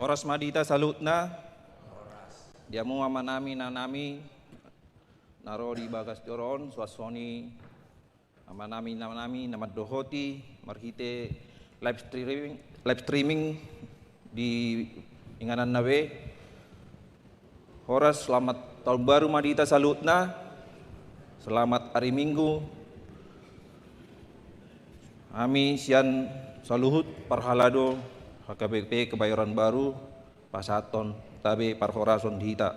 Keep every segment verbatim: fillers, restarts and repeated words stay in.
Horas ma di hita saluhutna. Di hamu amanami, inanami na ro di bagas joro on, suang songon i amanami, inanami na mandohoti marhite live streaming, live streaming di ingananna be. Horas, selamat tahun baru ma di hita saluhutna. Selamat hari Minggu. Hami sian saluhut parhalado H K B P Kebayoran Baru pasahathon tabe parhorason di hita.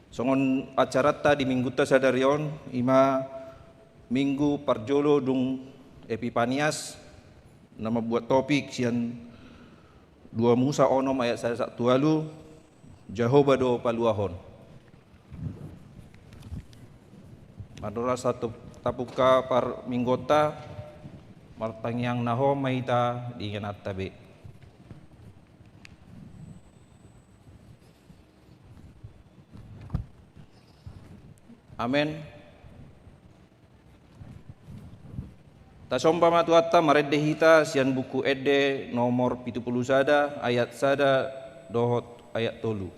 Songon acaranta di minggunta sadari on, i ma minggu parjolo dung Epipanias, na mambuat topik sian dua Musa onom ayat sada sahat tu ualu, Jahowa do paluahon. Mandok ra satu tapungka parmingguonta, martangiang na hohom ma hita di ingananta be. Amen. Tasomba ma Tuhanta, marende hita sian Buku Ende nomor pitu pulu sada, ayat sada dohot ayat tolu.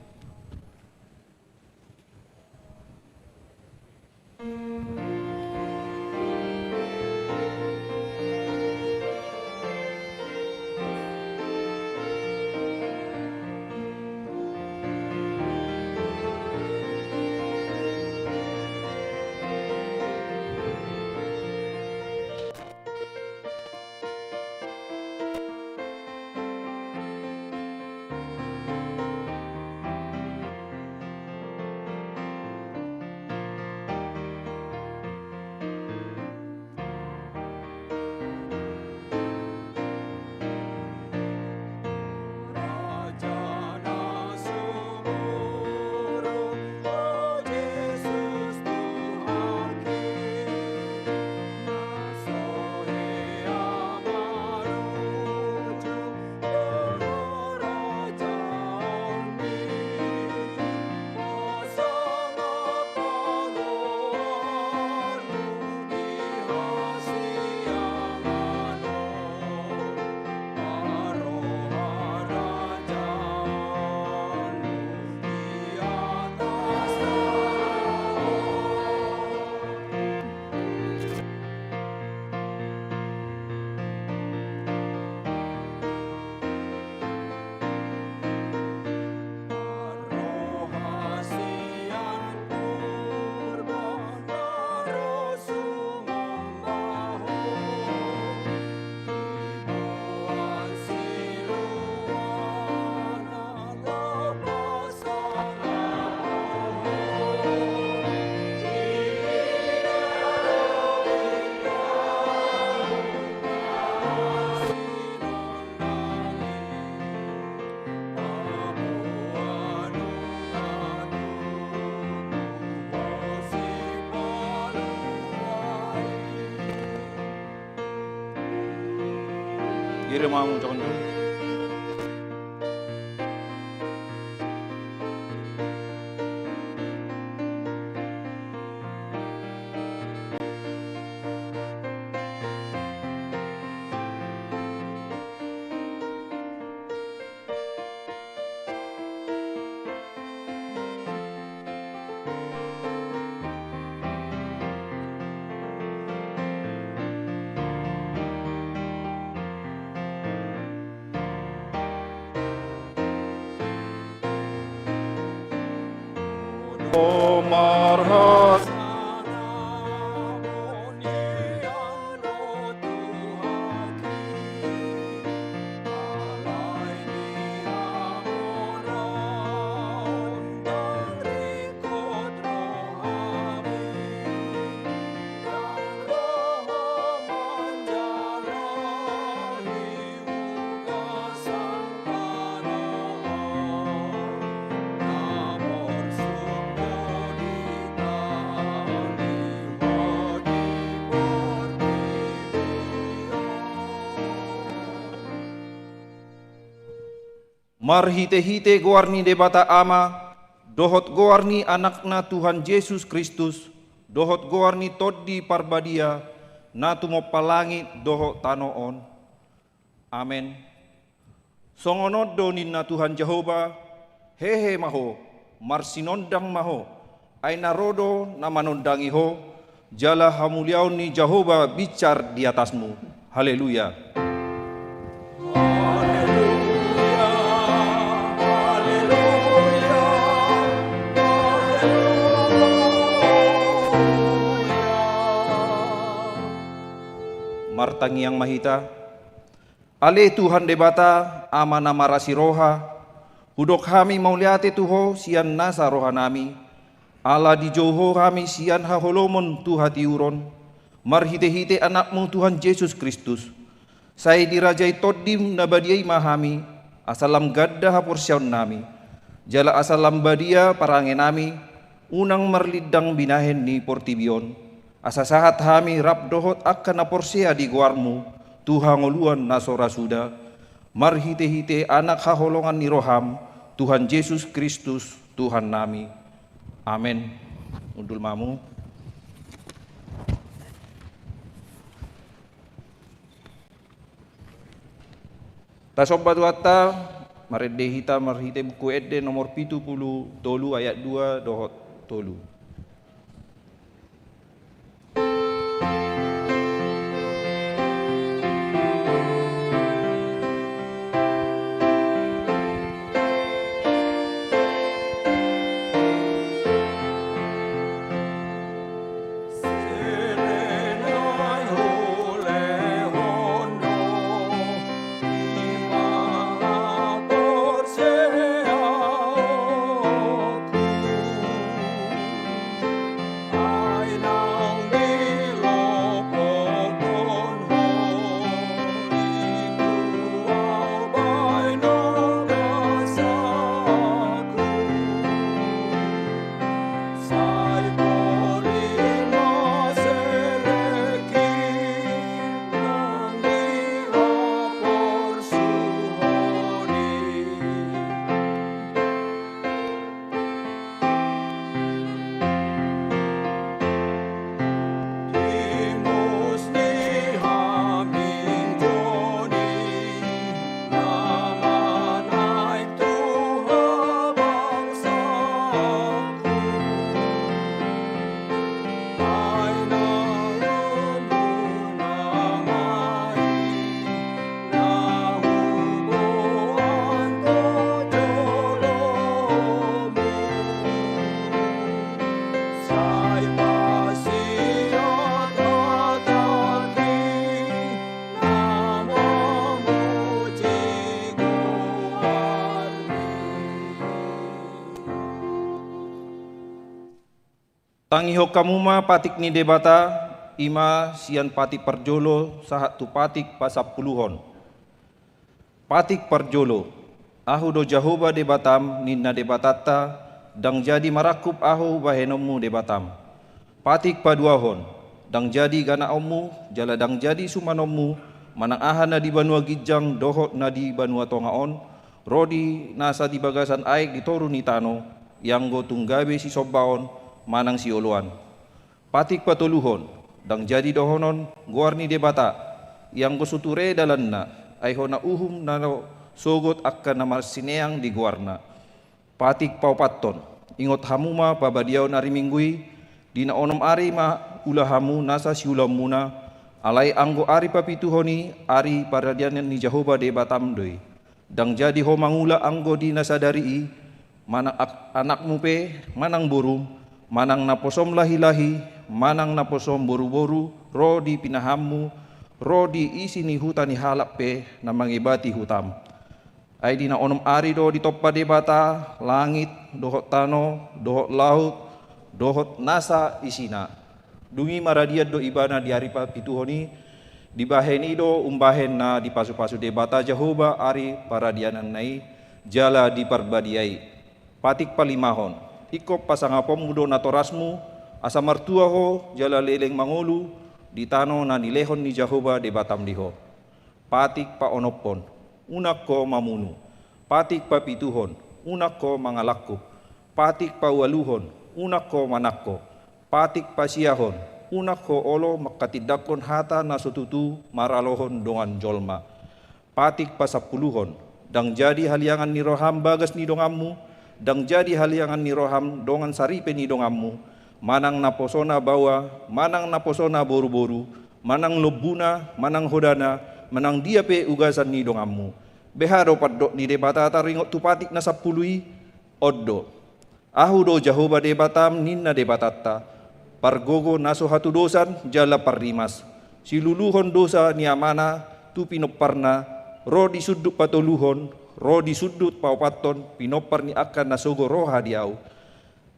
Ira ma mujak on. Marhitehite goar ni Debata Ama, dohot goar ni Anakna Tuhan Jesus Kristus, dohot goar ni Tondi Parbadia, na tumompa langit dohot tano on. Amen. Songon on do ninna Tuhan Jahowa, hehe ma ho, marsinondang ma ho, ai na ro do na manondangi ho, jala hamuliaon ni Jahowa binsar di atasmu. Haleluya. Martangiang ma hita. Ale Tuhan Debata, Ama na marasi roha, hudok hami mauliate tu Ho sian nasa rohanami, ala dijou Ho hami sian haholomon tu hatiuron, marhitehite Anakmu Tuhan Jesus Kristus. Sai dirajai Tondim na badia i ma hami, asa lam ganda haporseaonnami, jala asa lam badia parangenami, unang marlindang binahen ni portibi on. Asa sahat hami rap dohot angka na porsea di goarmu tu hangoluan na so ra suda, marhitehite Anak haholongan ni roham, Tuhan Jesus Kristus, Tuhannami. Amen. Hundul ma hamu. Tasomba Tuhanta, marende hita marhite Buku Ende nomor pitu pulu tolu ayat dua dohot tolu. Tangihon hamu ma patik ni Debata, i ma sian patik parjolo sahat tu patik pasampuluhon. Patik parjolo. Ahu do Jahowa Debatam, ninna Debatanta, ndang jadi marangkup Ahu bahenonmu Debatam. Patik paduahon. Ndang jadi ganaonmu, jala ndang jadi sumanonmu, manang aha na di banua ginjang dohot na di banua tonga on, ro di nasa di bagasan aek di toru ni tano, ianggo tung gabe sisombaon manang sioloan. Patik patoluhon, ndang jadi dohonon goar ni Debata, ianggo so ture dalanna, ai hona uhum na sogot angka na marsineang di goarna. Patik paopathon, ingot hamu ma pabadiaon ari Minggu i, di na onom ari ma ula hamu nasa siulaonmuna, alai anggo ari papituhon i ari paradianan ni Jahowa Debatam do i. Ndang jadi ho mangula anggo di na sadari i, manang ak-, anakmu pe, manang borum, manang naposom lahilahi, manang naposom boruboru, ro di pinahanmu, ro di isi ni huta ni halak pe na mangebati hutam. Ai di na onom ari do ditompa Debata langit, dohot tano, dohot laut, dohot nasa isina. Dung i maradian do ibana di ari papituhon i, dibahen i do umbahen na dipasupasu Debata Jahowa ari paradiananna i, jala diparbadiai. Patik palimahon, ingkon pasangaponmu do natorasmu, asa martua ho jala leleng mangolu di tano na nilehon ni Jahowa Debatam di ho. Patik paonomhon, unang ho mamunu. Patik papituhon, unang ho mangalangkup. Patik paualuhon, unang ho manangko. Patik pasiahon, unang ho olo manghatindanghon hata na so tutu maralohon dongan jolma. Patik pasampuluhon, Ndang jadi haliangan ni roham bagas ni donganmu, ndang jadi haliangan ni roham dongan saripe ni donganmu, manang naposona baoa, manang naposona boruboru, manang lombuna, manang hodana, manang dia pe ugasan ni donganmu. Beha do pandok ni Debata taringot tu patik na sampulu i? On do: Ahu do Jahowa Debatam, ninna Debatanta, pargogo na so hatudosan jala parrimas, siluluhon dosa ni amana tu pinomparna, ro di sundut patoluhon, ro di sundut paopathon pinompar ni angka na sogo roha di ahu.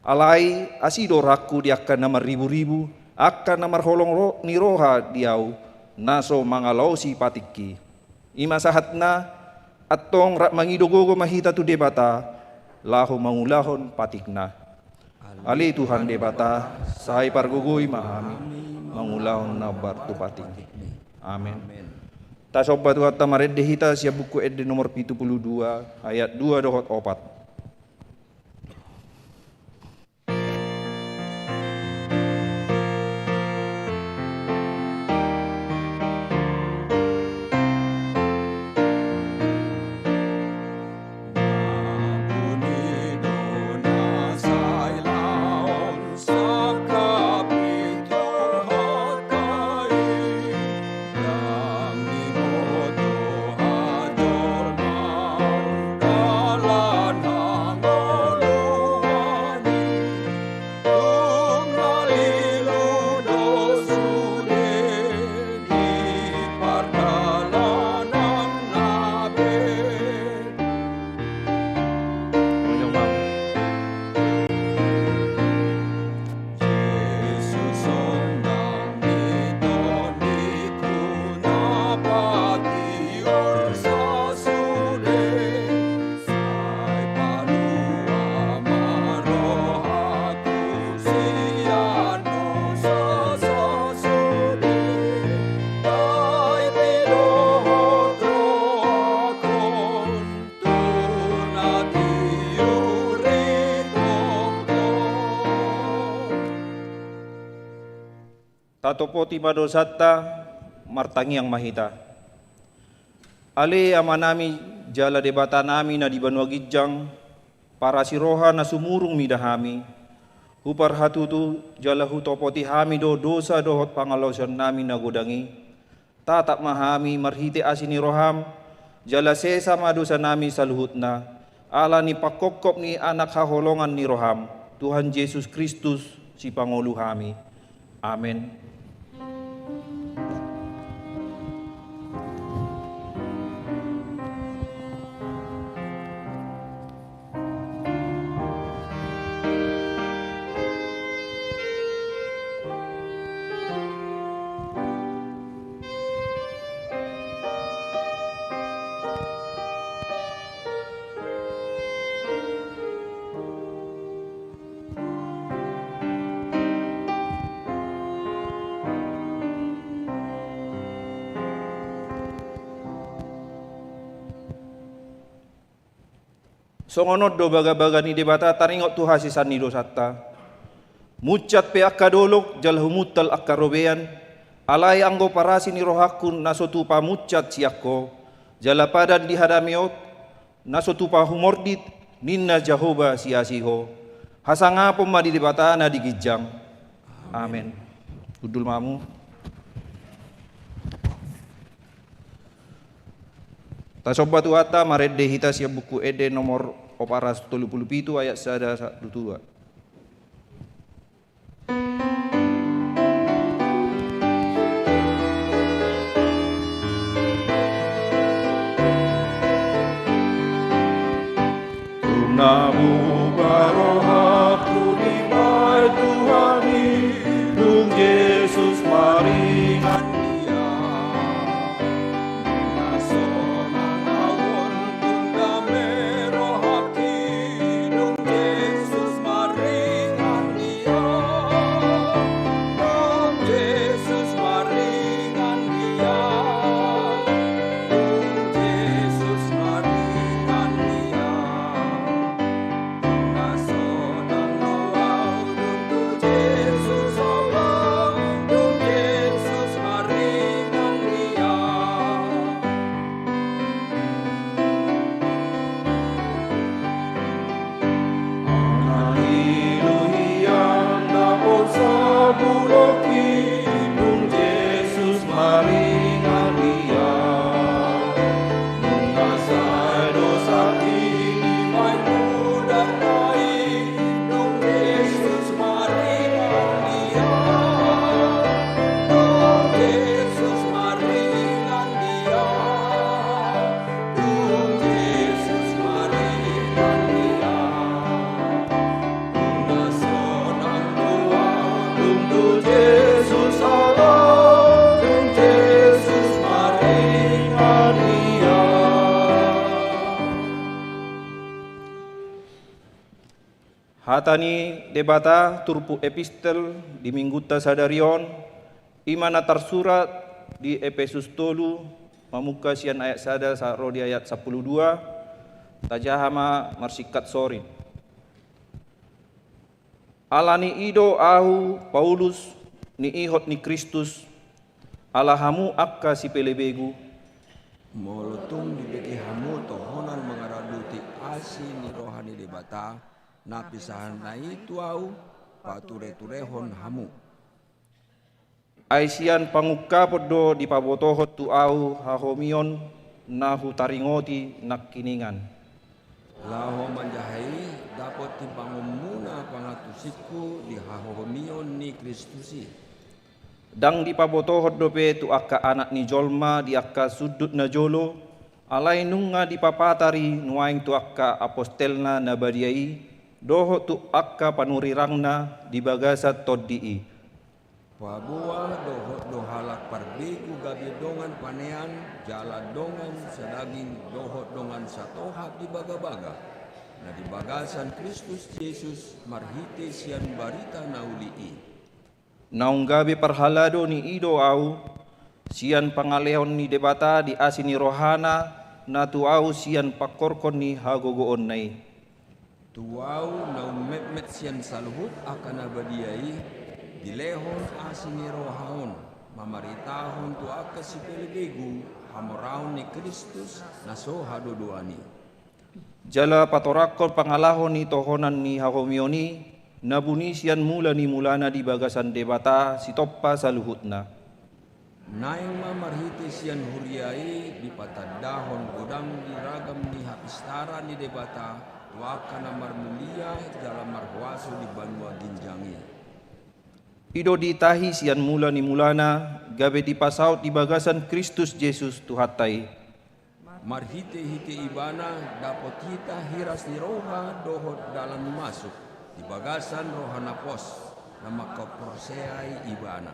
Alai asi do rohangku di angka na marriburibu, angka na marholong ro-, ni roha di ahu, na so mangalaosi patikki. I ma sahatna, antong rap mangido gogo ma hita tu Debata, laho mangulahon patikna. Ale Tuhan Debata, sai pargogoi ma hami mangulahon na hombar tu patikmi. Amen. Tasomba Tuhanta, marende hita sian Buku Ende nomor pitu pulu dua, ayat dua dohot opat. Tatopoti ma dosanta, martangiang ma hita. Ale Amanami jala Debatanami na di banua ginjang, parasi roha na sumurung mida hami, huparhatutu jala hutopoti hami do dosa dohot pangalaosionnami na godang i. Tatap ma hami marhite asi ni roham, jala sesa ma dosanami saluhutna, ala ni pangkophop ni Anak haholongan ni roham, Tuhan Jesus Kristus, Sipangolu hami. Amen. Songon on do bagabaga ni Debata taringot tu hasesaan ni dosanta. Munsat pe angka dolok jala humuntal angka robean, alai anggo parasi ni rohangku na so tupa munsat sian Ho, jala padan di hadameon na so tupa humordit, ninna Jahowa siasi Ho. Hasangapon ma di Debata na di ginjang. Amen. Hundul ma hamu. Tasomba Tuhanta, marende hita sian Buku Ende nomor opat ratus tolu pulu pitu ayat sada sahat tu dua. Tung na muba rohangku dibahen Tuhan i, dung Jesus maringan ia. Nunga sonang ahu on, tung dame rohangki, dung Jesus maringan. Pulungki dung Jesus maringan di au. Nunga sai do sahali bahen mudar na i, dung Jesus maringan di au. Dung Jesus maringan di au. Dung Jesus maringan di au. Nunga sonang do au dung tu Jesus halak, dung Jesus maringan di au. Hata ni Debata turpuk epistel di Minggunta sadari on, i ma na tarsurat di Epesus tolu, mamungka sian ayat sada sahat ro di ayat sampulu dua. Tajaha ma marsingkat sorin. Ala ni i do ahu, Paulus, niihot ni Kristus, ala hamu angka sipelebegu. Molo tung dibege hamu tohonan mangaradoti asi ni roha ni Debata, na pisahanna i tu ahu, patureturehon hamu. Ai sian pangungkapon do dipabotohon tu ahu hahomion na hutaringoti nangkiningan. Laho manjaha i, dapot timbangonmuna pangantusingku di hahomion ni Kristus i. Ndang dipabotohon dope tu angka anak ni jolma di angka sundut na jolo, alai nunga dipapatar i nuaeng tu angka apostelna na badia i, dohot tu angka panurirangna di bagasan Tondi i. Paboa dohot do halak parbegu gabe dongan panean, jala dongan sadaging dohot dongan satohap di bagabaga, na di bagasan Kristus Jesus marhite sian barita na uli i. Naung gabe parhalado ni i do ahu, sian pangalehon ni Debata di asi ni rohana, na tu ahu sian pangkorhon ni hagogoonna i. Tu ahu naung metmet sian saluhut angka na badia i, dilehon asi ni roha on, mamaritahon tu angka sipelebegu hamoraon ni Kristus na so hadodoan i. Jala patorangkon pangalaho ni tohonan ni hahomion i, na buni sian mula ni mulana di bagasan Debata sitompa saluhutna. Naeng ma marhite sian huria i dipatandahon godang di ragam ni hapistaran ni Debata tu angka na marmulia jala marhuaso di banua ginjang i. I do ditahi sian mula ni mulana, gabe dipasaut di bagasan Kristus Jesus Tuhanta i. Marhitehite Ibana dapot hita hiras ni roha dohot dalan masuk di bagasan roha na pos, na mangkaporseai Ibana.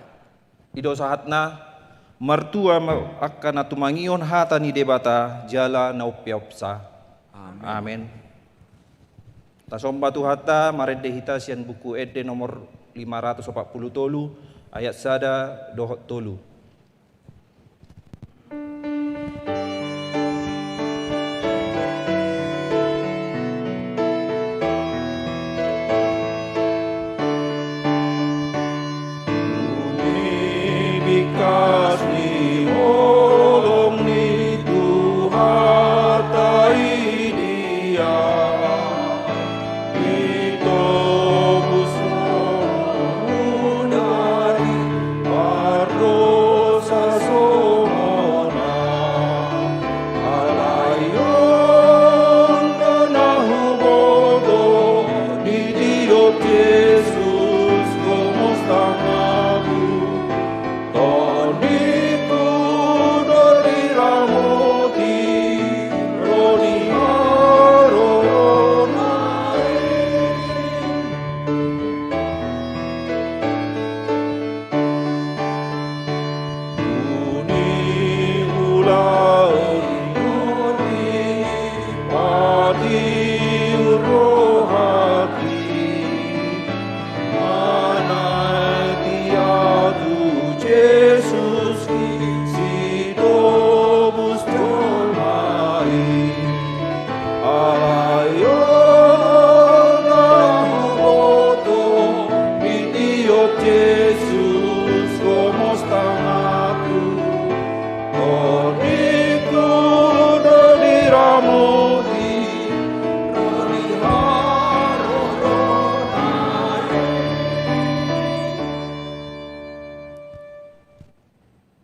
I do sahatna, martua ma angka na tumangihon hata ni Debata jala na umpeopsa. Amen. Amen. Tasomba Tuhanta, marende hita sian Buku Ende nomor lima ratus opat pulu tolu, ayat sada dohot tolu. Bingkas ni holong ni Tuhanta i dia, ditobus ho dari pardo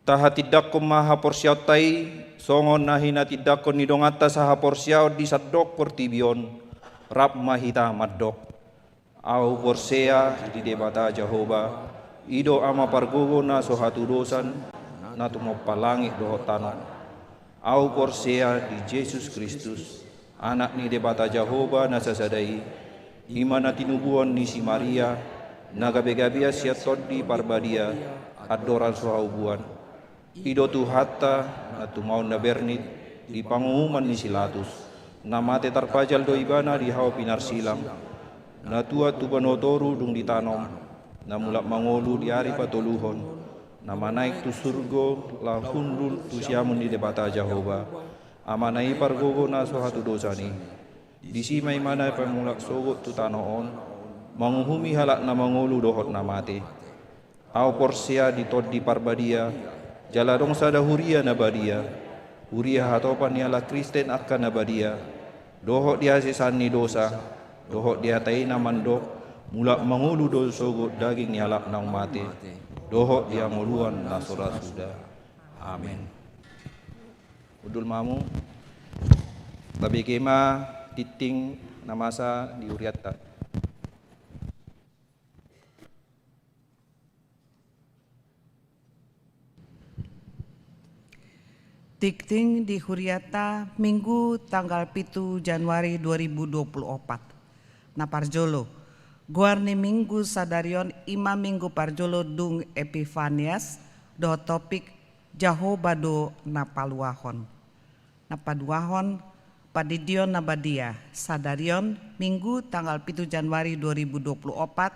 Tahatindangkon ma haporseaonta i, songon na hinatindangkon ni donganta sahaporseaon di sandok portibi on, rap ma hita mandok. Au porsea di Debata Jahowa, i do Ama pargogo na so hatudosan, na tumompa langit dohot tano. Au porsea di Jesus Kristus, Anak ni Debata Jahowa na sasada i, i ma na tinubuan ni si Maria, na gabegabean sian Tondi Parbadia, andorang so haubuan. I do Tuhanta, na tumaon na bernit, di panguhuman ni si Latus, na mate tarpajal do ibana di hau pinarsilang, na tuat tu banua toru dung ditanom, na mulak mangolu di ari patoluhon, na manaek tu surgo laho hundul tu siamun ni Debata Jahowa, Amana i pargogo na so hatudosan i. Disi ma ibana pamulak sogot tu tano on, manguhumi halak na mangolu dohot na mate. Au porsea di Tondi Parbadia, jala adong sada huria na badia, huria hatopan ni halak Kristen angka na badia, dohot di hasesaan ni dosa, dohot di hata i na mandok, mulak mangolu do sogot daging ni halak naung mate, dohot di hangoluan na so ra suda. Amen. Hundul ma hamu. Tabege ma tingting na masa di hurianta. Tingting di hurianta, Minggu tanggal pitu Januari dua ribu dua puluh opat. Na parjolo, goar ni Minggu sadari on i ma Minggu parjolo dung Epifanias, dohot topik Jahowa do na paluahon. Na paduahon, Pandidion na Badia. Sadari on, Minggu tanggal pitu Januari dua ribu dua puluh opat,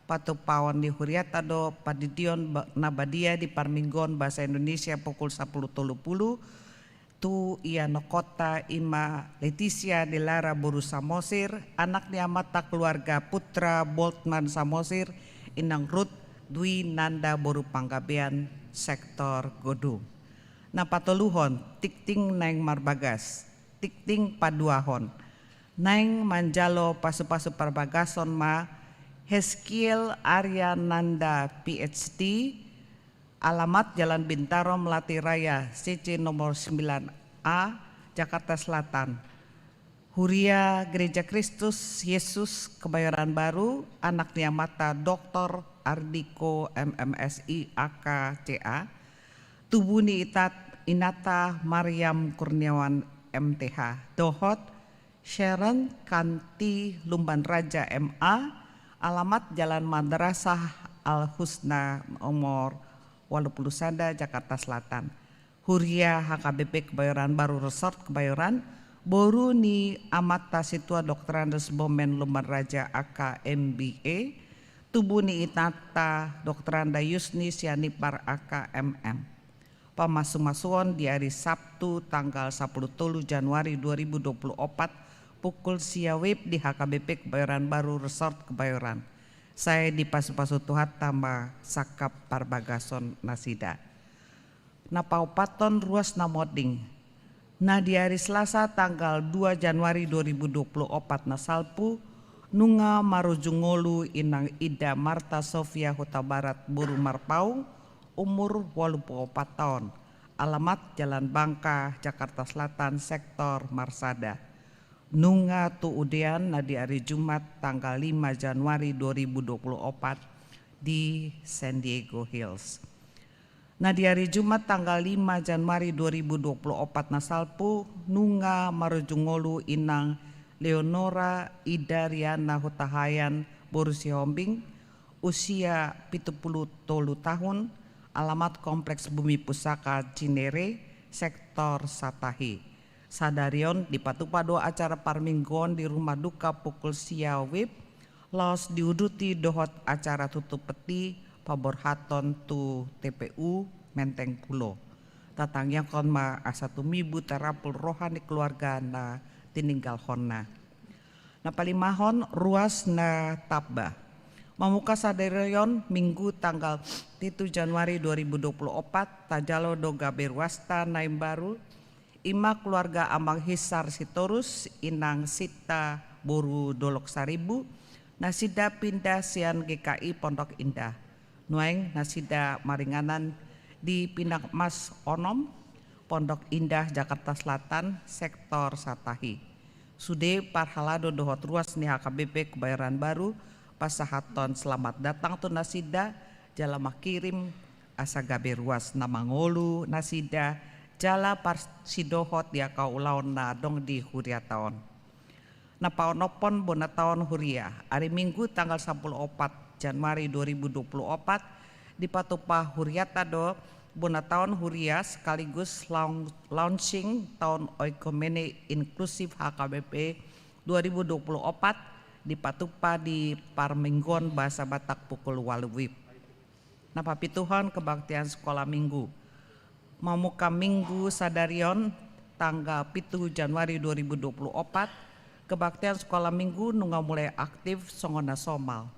patupaon ni hurianta do Pandidion ba-, na Badia di Parmingguon Bahasa Indonesia pukul sapuluh tolu pulu, tu ianakhonta i ma Letisia Delara boru Samosir, anak ni amanta keluarga Putra Boltman Samosir, Inang Ruth Dwi Nanda boru Panggabean, sektor Godung. Na patoluhon, tingting naeng marbagas, tingting paduahon. Naeng manjalo pasupasu parbagason ma Heskiel Arya Nanda, P H D, alamat Jalan Bintaro, Melati Raya, C C nomor sembilan A, Jakarta Selatan. Huria Gereja Kristus Yesus Kebayoran Baru, anak ni amanta Doktor Ardiko, M M S I, A K C A, tubu ni itat-, inanta Mariam Kurniawan, M T H, dohot Sharon Kanti Lumban Raja, M A, alamat Jalan Madrasah Al Husna nomor walu pulu sada, Jakarta Selatan. Huria H K B P Kebayoran Baru Resort Kebayoran, boru ni amanta Situa Doktorandus Bomen Lumban Raja, A K M B A, tubu ni inanta Doktoranda Yusni Sianipar, A K M M. Pamasumasuon di ari Sabtu tanggal sapuluh tolu Januari dua ribu dua puluh opat, pukul sia WIB di H K B P Kebayoran Baru Resort Kebayoran. Sai dipasupasu Tuhanta ma sangkap parbagason nasida. Na paopathon, ruas na monding. Na di ari Selasa tanggal dua Januari dua ribu dua puluh opat na salpu, nunga marujung ngolu inang Ida Marta Sofia Hutabarat boru Marpaung, umur walu pulu opat taon, alamat Jalan Bangka, Jakarta Selatan, sektor Marsada. Nunga tuudean na di ari Jumat tanggal lima Januari dua ribu dua puluh opat di San Diego Hills. Na di ari Jumat tanggal lima Januari dua ribu dua puluh opat na salpu, nunga marujung ngolu inang Leonora Ida Riana Hutahaean boru Sihombing, usia pitu pulu tolu tahun, alamat Kompleks Bumi Pusaka Cinere, sektor Satahi. Sadari on dipatupa do acara parmingguon di rumah duka pukul sia WIB, laos diuduti dohot acara tutup peti paborhaton tu T P U Menteng Pulo. Tatangiangkon ma asa tumibu tarapul roha ni keluarga na tininggalhonna. Na palimahon, ruas na tamba. Mamungka sadari on Minggu tanggal pitu Januari dua ribu dua puluh opat, tajalo do gabe ruasta na imbaru, i ma keluarga Amang Hisar Sitorus, Inang Sinta boru Dolok Saribu, nasida pinda sian G K I Pondok Indah. Nuaeng nasida maringanan di Pinakmas onom, Pondok Indah, Jakarta Selatan, sektor Satahi. Sude parhalado dohot ruas ni H K B P Kebayoran Baru pasahathon selamat datang tu nasida, jala mangkirim asa gabe ruas na mangolu nasida, jala parsidohot di angka ulaon na adong di huriata on. Na paonomhon bona taon huria, ari Minggu tanggal sampulu opat Januari dua ribu dua puluh opat, dipatupa huriata do bona taon huria sekaligus laung-, launching taon oikomene inklusif H K B P dua ribu dua puluh opat, dipatupa di parmingguon bahasa Batak pukul ualu WIB. Na papituhon, kebaktian sekolah minggu. Mamungka Minggu sadari on, tanggal pitu Januari dua ribu dua puluh opat, kebaktian sekolah minggu nunga mulai aktif songon na somal.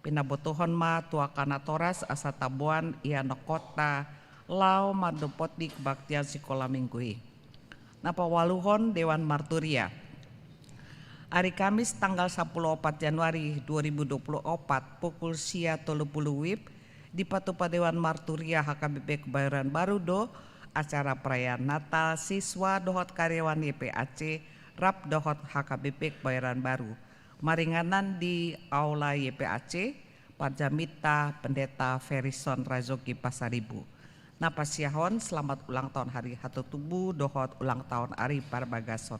Pinabotohon ma tu angka natoras asa taboan ianakhonta laho mandapoti kebaktian sekolah minggu i. Na paualuhon, Dewan Marturia. Ari Kamis tanggal sampulu opat Januari dua ribu dua puluh opat, pukul sia tolu pulu WIB, dipatupa Dewan Marturia H K B P Kebayoran Baru do acara perayaan Natal siswa dohot karyawan Y P A C rap dohot H K B P Kebayoran Baru, maringanan di Aula Y P A C, parjaminta Pendeta Ferison Razoki Pasaribu. Na pasiahon selamat ulang tahun hari hatutubu dohot ulang tahun ari parbagason.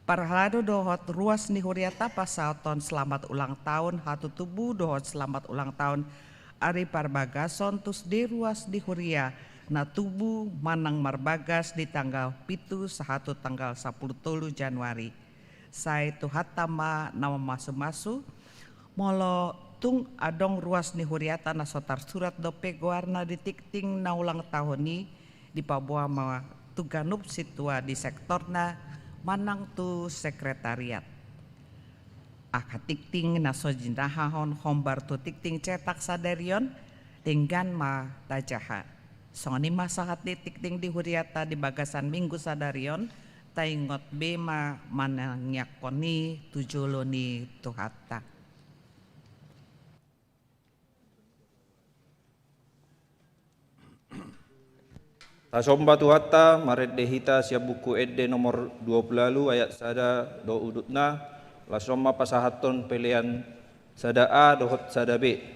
Parhalado dohot ruas ni huriata pasahathon selamat ulang tahun hatutubu dohot selamat ulang tahun ari parbagason tu sude ruas ni huria na tubu manang marbagas di tanggal pitu sahat tu tanggal sampulu tolu Januari. Sai Tuhanta ma na mamasumasu. Molo tung adong ruas ni huriata na so tarsurat dope goarna di tingting na ulang tahun i, dipaboa ma tu ganup sintua di sektorna manang tu sekretariat. Angka tingting na so jinahahon hombar tu tingting cetak sadari on, denggan ma tajaha. Songon i ma sahat ni tingting di huriata di bagasan Minggu sadari on, taingot be ma manangiangkon i tu jolo ni Tuhanta. Tasomba Tuhanta, marende hita sian Buku Ende nomor dua pulu ualu ayat sada dohot udutna, laos on ma pasahathon pelean sada A dohot sada B.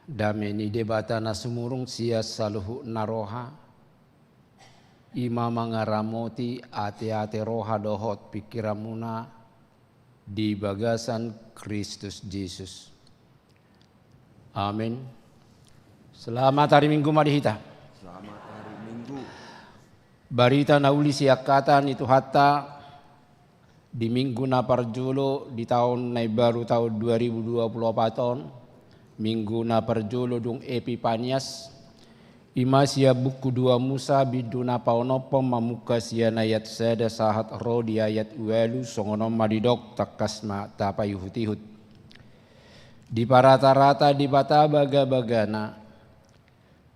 Dame ni Debata na sumurung sian saluhutna roha, i ma mangaramoti ateate roha dohot pingkiranmuna di bagasan Kristus Jesus. Amin. Selamat hari Minggu ma di hita. Selamat hari Minggu. Barita na uli sian hata ni Tuhanta di Minggu na parjolo di taon na imbaru, taon dua ribu dua puluh opat on, Minggu na parjolo dung Epipanias, i ma sian buku dua Musa, bindu na paonomhon, mamungka sian ayat sada sahat ro di ayat ualu. Songon on ma didok, tangkas ma tapaihutihut. Diparatarata Debata bagabagana.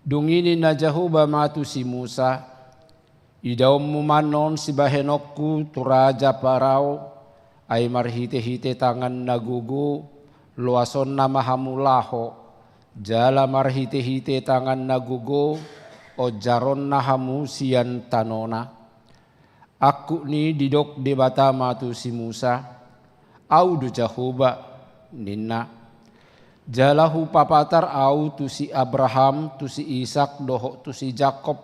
Dung i ninna Jahowa ma tu si Musa: Idaonmu ma annon sibahenonku tu raja Parao, ai marhitehite tangan na gogo loasonna ma hamu laho, jala marhitehite tangan na gogo onjaronna hamu sian tanona. Angkup ni i didok Debata ma tu si Musa: Ahu do Jahowa, ninna. Jala hupapatar Ahu tu si Abraham, tu si Isak dohot tu si Jakob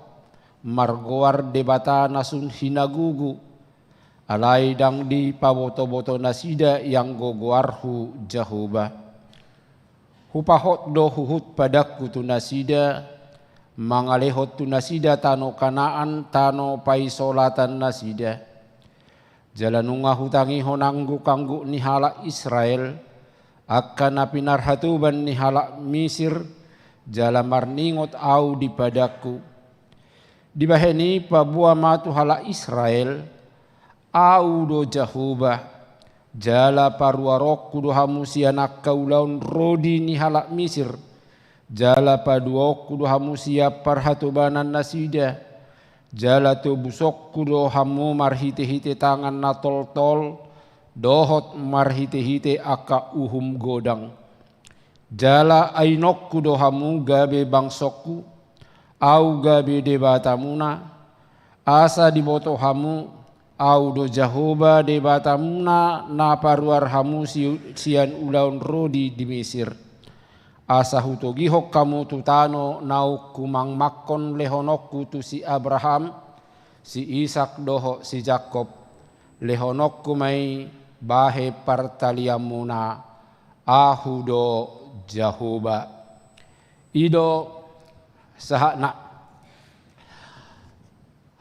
margoar Debata na sun hinagogo, alai ndang dipabotoboto nasida ianggo goarhu Jahowa. Hupahot do huhut padangku tu nasida, mangalehon tu nasida tano Kanaan, tano paisolatan nasida. Jala nunga hutangihon anggukangguk ni halak Israel, angka na pinarhatoban ni halak Misir, jala marningot Ahu di padangku. Dibahen i paboa ma tu halak Israel: Ahu do Jahowa, jala paruaronku do hamu sian angka ulaon rodi ni halak Misir, jala paduaonku do hamu sian parhatobanan nasida, jala tobusonku do hamu marhitehite tangan na toltol dohot marhitehite angka uhum godang. Jala ainonku do hamu gabe bangsongku, Ahu gabe Debatamuna, asa diboto hamu, Ahu do Jahowa Debatamuna, na paruar hamu si-, sian ulaon rodi di Misir. Asa hutogihon hamu tu tano naung humangmangkon lehononku tu si Abraham, si Isak dohot si Jakob. Lehononku ma i bahen partalianmuna. Ahu do Jahowa. I do sahatna.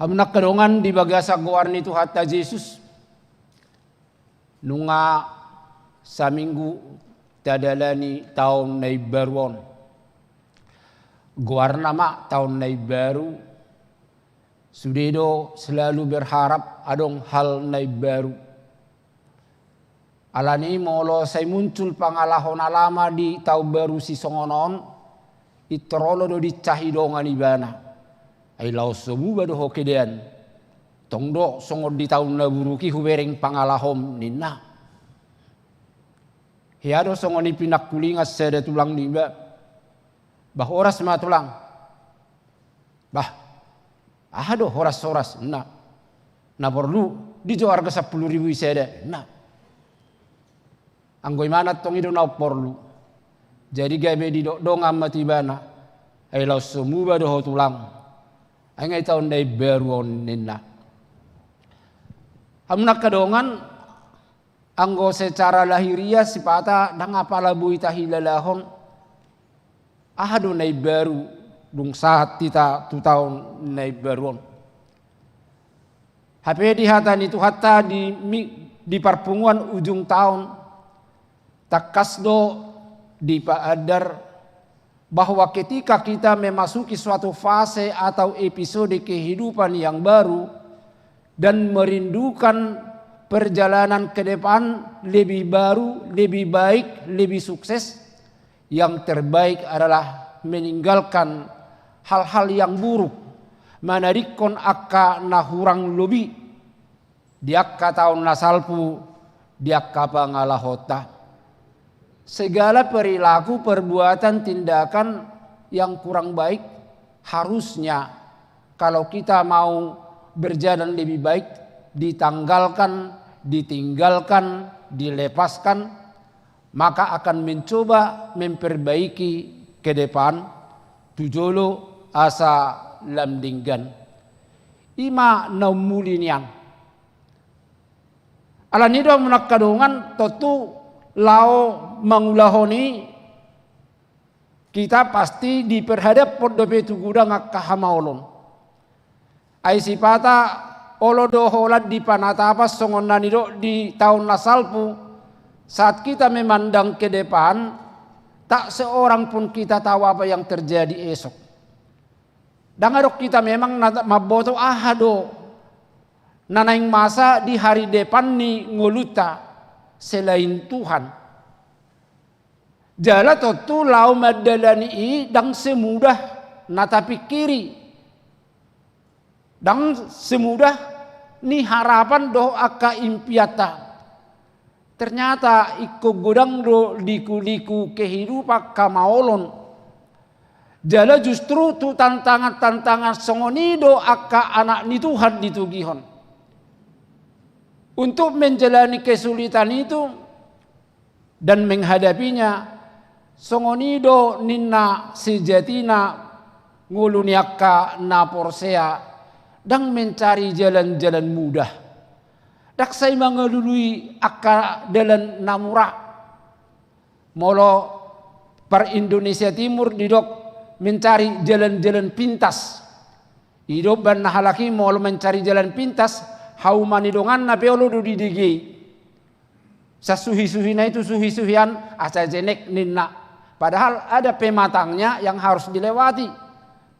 Hamu angka dongan di bagasan goar ni Tuhanta Jesus, nunga saminggu tadalani taon na imbaru on. Goarna ma taon na imbaru, sude do selalu berharap adong hal na imbaru. Alani i molo sai muncul pangalaho na lama di taon baru sisongon on, pintor olo do dicahi dongan ibana. Ai laos so muba do ho kedean. Tong do songon di taon na buruk i hubereng pangalahom, ninna. Hea do songon i pinangkulingan sada tulang niba. Bah, horas ma tulang. Bah, aha do horas-horas, ninna. Na porlu di jo arga sampulu ribu i sada, ninna. Anggo imana tong i do na porlu. Jadi gabe didok dongan ma tu ibana. Ai laos so muba do ho tulang. Ai nga i taon na imbaru on, ninna. Hamu angka dongan, anggo secara lahiriah sipata ndang apala boi tahilalahon aha do na imbaru dung sahat hita tu taon na imbaru on. Hape di hata ni Tuhanta di mi-, di parpunguan ujung taon, tangkas do dipaandar bahwa ketika kita memasuki suatu fase atau episode kehidupan yang baru dan merindukan perjalanan ke depan lebih baru, lebih baik, lebih sukses, yang terbaik adalah meninggalkan hal-hal yang buruk, manadingkon angka na hurang lobi di angka taon na salpu, di angka pangalahonta. Segala perilaku, perbuatan, tindakan yang kurang baik harusnya, kalau kita mau berjalan lebih baik, ditanggalkan, ditinggalkan, dilepaskan, maka akan mencoba memperbaiki ke depan, tu jolo asa lam denggan. I ma na ummuli nian. Alani i do muna angka dongan, tontu laho mangulahon i, kita pasti diperhadaphon dope tu godang angka hamaolon. Ai sipata olo do holan di panatapan songon na nidok di taon na salpu, saat kita memandang ke depan, tak seorang pun kita tahu apa yang terjadi esok. Ndang adong kita memang na mamboto aha do na naeng masa di hari depan ni ngolunta selain Tuhan. Jala tontu laho mandalani i ndang semudah na tapingkiri. Ndang semudah ni harapan dohot angka impianta. Ternyata ingkon godang do liku-liku kehidupan, hamaolon. Jala justru tu tantangan-tantangan songon i do angka anak ni Tuhan ditogihon. Untuk menjalani kesulitan itu dan menghadapinya, songon i do ninna sejatina ngolu ni angka na porsea, ndang mencari jalan-jalan mudah. Ndang sai mangalului angka dalan na mura. Molo par Indonesia Timur didok mencari jalan-jalan pintas. I do umbahen na halak i molo mencari jalan pintas, hauma ni donganna pe olo do didegei. Sasuhi-suhina i tu suhi-suhian asa jenek ninna. Padahal ada pematangnya yang harus dilewati.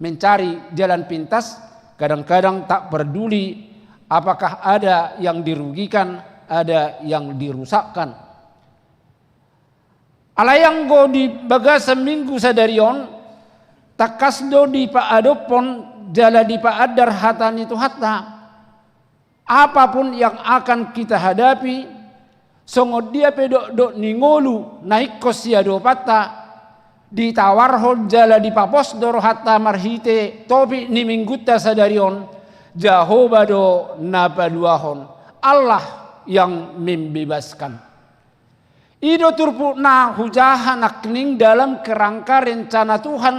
Mencari jalan pintas, kadang-kadang tak peduli apakah ada yang dirugikan, ada yang dirusakkan. Alai anggo di bagasan minggu sadari on, tangkas do dipaadophon jala dipaandar hata ni Tuhanta. Apa pun yang akan kita hadapi, songon dia pe dokdok ni ngolu na ingkon siadopanta, ditawarhon jala dipapos do rohanta marhite topik ni minggunta sadari on, Jahowa do na paluahon, Allah yang membebaskan. I do turpuk na hujaha nangkining dalam kerangka rencana Tuhan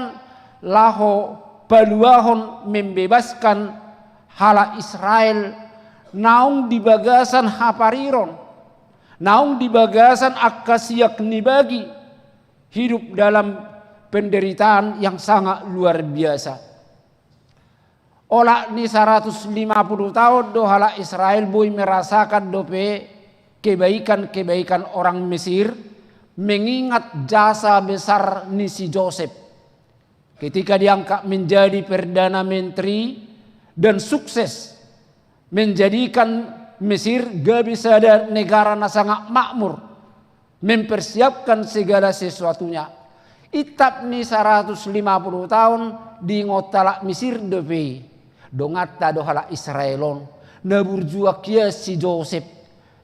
laho paluahon, membebaskan halak Israel naung di bagasan hapariron, naung di bagasan angka siak ni bagi, hidup dalam penderitaan yang sangat luar biasa. Olat ni saratus lima puluh taon do halak Israel boi merasakan dope kebaikan-kebaikan orang Mesir, mengingat jasa besar ni si Josep. Ketika diangkat menjadi perdana menteri dan sukses menjadikan Mesir gabe sada negara na sangat makmur, mempersiapkan segala sesuatunya. Itap ni saratus lima puluh taon diingot halak Mesir dope i. Donganta do halak Israel on na burjuak ia si Josep.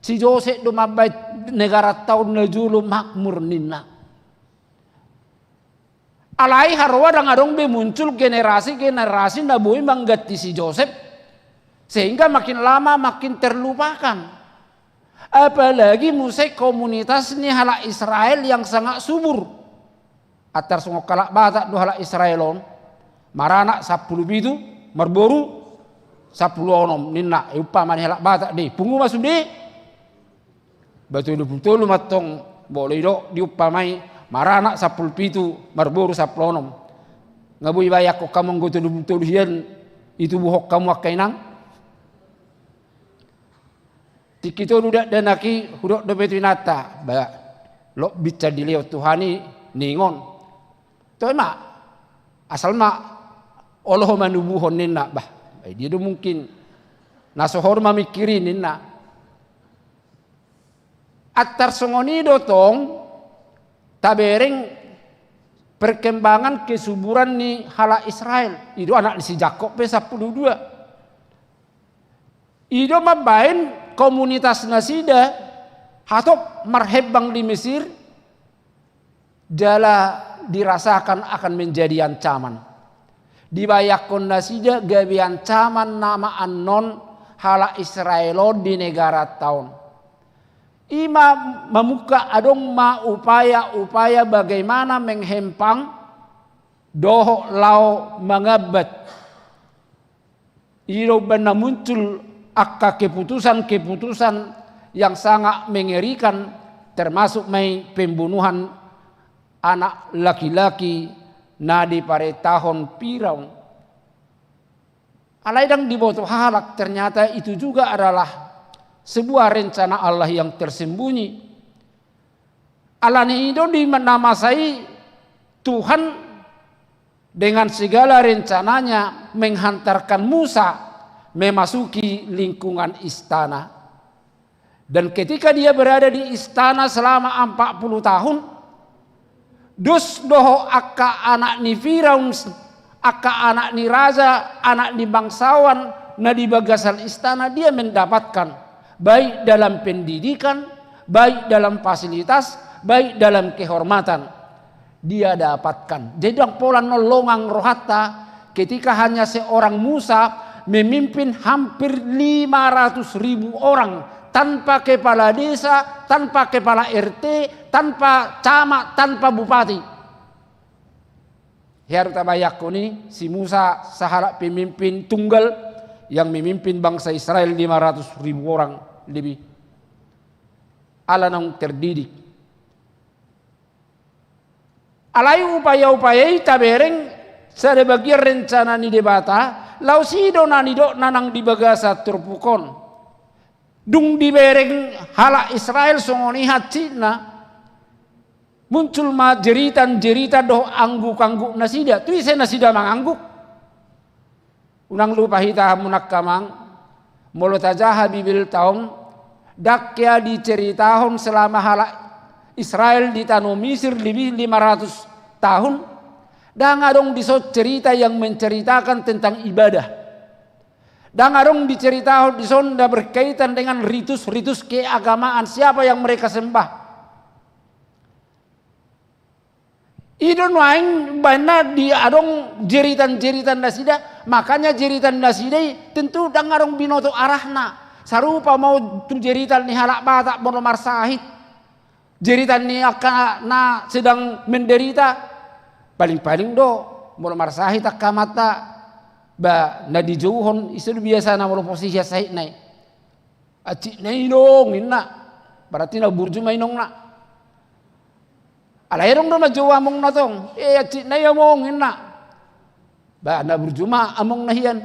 Si Josep do mambahen negaranta on na jolo makmur ninna. Alai haroa ndang adong be muncul generasi-generasi na boi mangganti si Josep, sehingga makin lama makin terlupakan. Apalagi muse komunitas ni halak Israel yang sangat subur. Antar songon halak Batak do halak Israel on, maranak sampulu pitu, marboru sampulu onom ninna, umpama ni halak Batak do i, pungu ma sude. Ba tolu pulu tolu mantong, molo didok diumpamai, maranak sampulu pitu, marboru sampulu onom. Nga boi ibayangkon hamu anggo tolu pulu tolu hian ditubuhon hamu angka inang? Tingki tolu dakdanak i hudok dope tu inanta, ba, lok binsar dilehon Tuhan i ningon. Toe ma, asal ma olo ho manubuhon ninna, bah, ai dia do mungkin na so hot mamingkiri ninna. Antar songon i do tong tabereng perkembangan kesuburan ni halak Israel. I do anak ni si Jakob pe sampulu dua. I do mambahen komunitas nasida hatop marhembang di Mesir, jala dirasakan akan menjadi ancaman. Dibayangkon nasida gabe ancaman nama annon halak Israel on di negaranta on. I ma mamungka adong ma upaya-upaya bagaimana menghempang dohot laho mangambat. I do umbahen na muncul angka keputusan-keputusan yang sangat mengerikan, termasuk ma i pembunuhan anak laki-laki na diparentahon Firaun. Alai ndang diboto halak, ternyata itu juga adalah sebuah rencana Allah yang tersembunyi. Alani i do di na masa i Tuhan dengan segala rencananya menghantarkan Musa memasuki lingkungan istana. Dan ketika dia berada di istana selama empat puluh tahun, dos dohot angka anak ni Firaun, angka anak ni raja, anak ni bangsawan na di bagasan istana dia mendapatkan, baik dalam pendidikan, baik dalam fasilitas, baik dalam kehormatan dia dapatkan. Jadi ndang pola na longang rohanta ketika hanya seorang Musa memimpin hampir lima ratus ribu orang tanpa kepala desa, tanpa kepala R T, tanpa camat, tanpa bupati. Hea do tabayangkon i, si Musa sahalak pemimpin tunggal yang memimpin bangsa Israel lima ratus ribu orang lebih. Ala naung terdidik. Alai upaya-upaya i tabereng sada bagian rencana ni Debata, laos i do na nidokna nang di bagasan turpuk on. Dung dibereng halak Israel songon i hansitna, muncul ma jeritan-jeritan dohot angguk-angguk nasida, tu ise nasida mangangguk. Unang lupa hita hamu angka amang, molo tajaha Bibelta on, ndang hea diceritahon selama halak Israel di tano Misir lebih lima ratus tahun, ndang adong dison cerita yang menceritakan tentang ibadah. Ndang adong diceritahon dison na berkaitan dengan ritus-ritus keagamaan, siapa yang mereka sembah. I do nuaeng bahenna di adong jeritan-jeritan nasida, makanya jeritan nasida i tentu ndang adong binoto arahna. Sarupa ma on tu jeritan ni halak Batak molo marsahit. Jeritan ni angka na sedang menderita, paling-paling do molo marsahit angka amanta, ba na dijouhon, ise do biasana molo posisi sahitna i. Hansit na i dong inna. Berarti na burju ma inongna. Alai adong do manjou amongna tong. Eh, hansit na i among inna. Ba na burju ma amongna hian.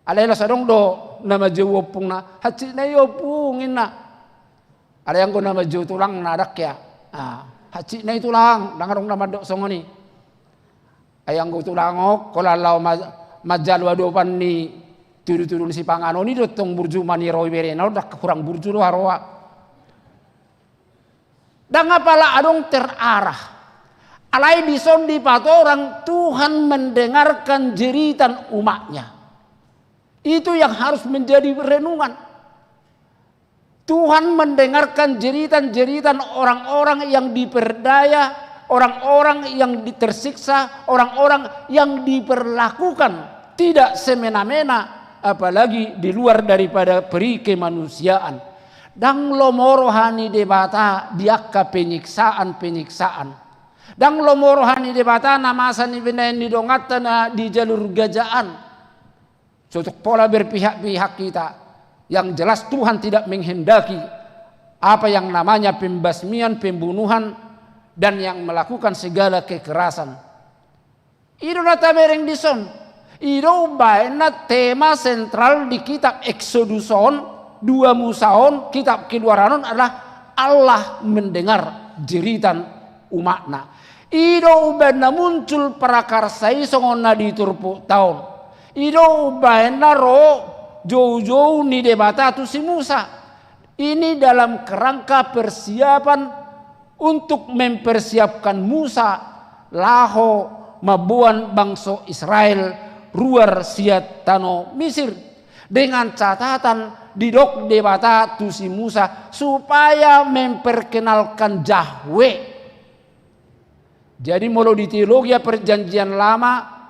Alai laos adong do na manjou ompungna. Hansit na i ompung inna. Alai anggo na manjou tulangna ndang hea. Ah, hansit na i tulang, ndang adong na mandok songon i. Ai anggo tulang on, holan laho ma-, manjalo adopan ni tudu-tudu ni sipanganon i do tong burju ma ni ro iberena, ndang hurang burju do haroa. Ndang apala adong terarah. Alai dison dipatorang Tuhan mendengarkan jeritan umatnya. Itu yang harus menjadi renungan. Tuhan mendengarkan jeritan-jeritan orang-orang yang diperdaya, orang-orang yang di-, tersiksa, orang-orang yang diperlakukan tidak semena-mena, apalagi di luar daripada peri kemanusiaan. Ndang lomo roha ni Debata di angka penyiksaan-penyiksaan. Ndang lomo roha ni Debata na masa ni binahen ni donganta na di jalur gajaan. So tung pola berpihak-pihak kita. Yang jelas Tuhan tidak menghendaki apa yang namanya pembasmian, pembunuhan, dan yang melakukan segala kekerasan. I do na tabereng dison. I do umbahen na tema sentral di kitab Exodus on, dua Musa on, kitab Keluaran on adalah Allah mendengar jeritan umatna. I do umbahen na muncul prakarsa i songon na di turpukta on. I do umbahen na ro joujou ni Debata tu si Musa. Ini dalam kerangka persiapan untuk mempersiapkan Musa laho mamboan bangso Israel ruar sian tano Misir. Dengan catatan didok Debata tu si Musa supaya memperkenalkan Yahweh. Jadi molo di teologia Perjanjian Lama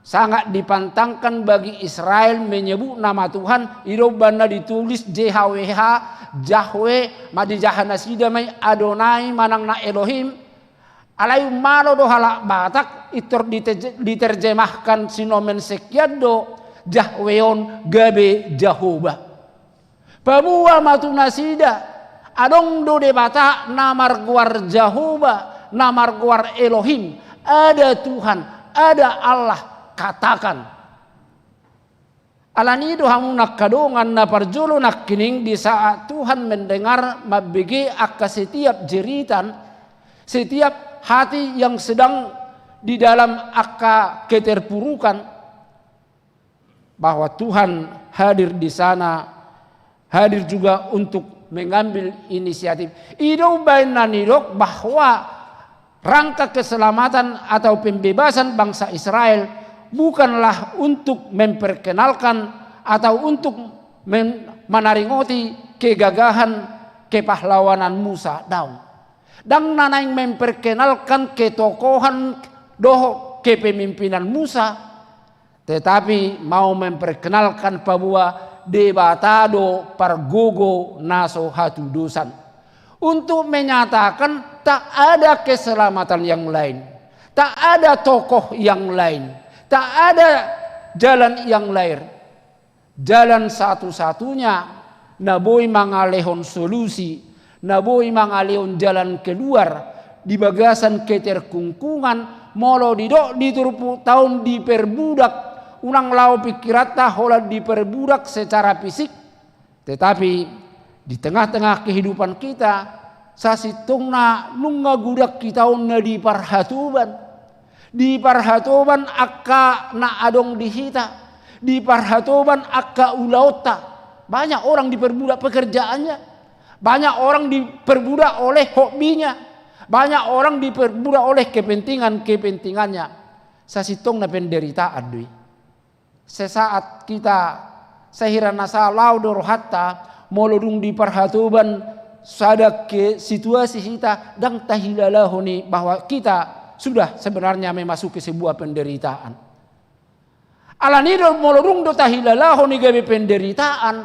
sangat dipantangkan bagi Israel menyebut nama Tuhan, i do umbahen na ditulis J H W H, Yahweh, ma dijaha nasida ma i Adonai manang na Elohim. Alai ummalo do halak Batak, pintor dite-, diterjemahkan sinomen sekian do, Jahwe on gabe Jahoba. Paboa ma tu nasida, adong do Debata na margoar Jahoba, na margoar Elohim, ada Tuhan, ada Allah, katakan. Alani do hamu na angka dongan, na parjolo nangkining di saat Tuhan mendengar, mambege angka setiap jeritan, setiap hati yang sedang di dalam angka keterpurukan, bahwa Tuhan hadir di sana, hadir juga untuk mengambil inisiatif. I do umbahen na nidok bahwa rangka keselamatan atau pembebasan bangsa Israel bukanlah untuk memperkenalkan atau untuk men-, manaringoti kegagahan kepahlawanan Musa. Daong. Ndang na naeng memperkenalkan ketokohan dohot kepemimpinan Musa, tetapi mau memperkenalkan paboa Debata do pargogo na so hatudosan. Untuk menyatakan tak ada keselamatan yang lain, tak ada tokoh yang lain, tak ada jalan yang lain. Jalan satu-satunya na boi mangalehon solusi, na boi mangalehon jalan keluar di bagasan keterkungkungan, molo didok di turpukta on diperbudak, unang laho pikiranta holan diperbudak secara fisik, tetapi di tengah-tengah kehidupan kita, sasintongna nunga godang hita on na diparhatoban. Diparhatoban angka na adong di hita, diparhatoban angka ulaonta. Banyak orang diperbudak pekerjaannya, banyak orang diperbudak oleh hobinya, banyak orang diperbudak oleh kepentingan-kepentingannya. Sasintongna penderitaan do i. Sesaat kita, sahira na sae laho do rohanta, molo dung diparhatoban sada ke situasi hita, ndang tahilalahon i bahwa kita sudah sebenarnya memasuki sebuah penderitaan. Alani do molo dung do tahilalahon i gabe penderitaan,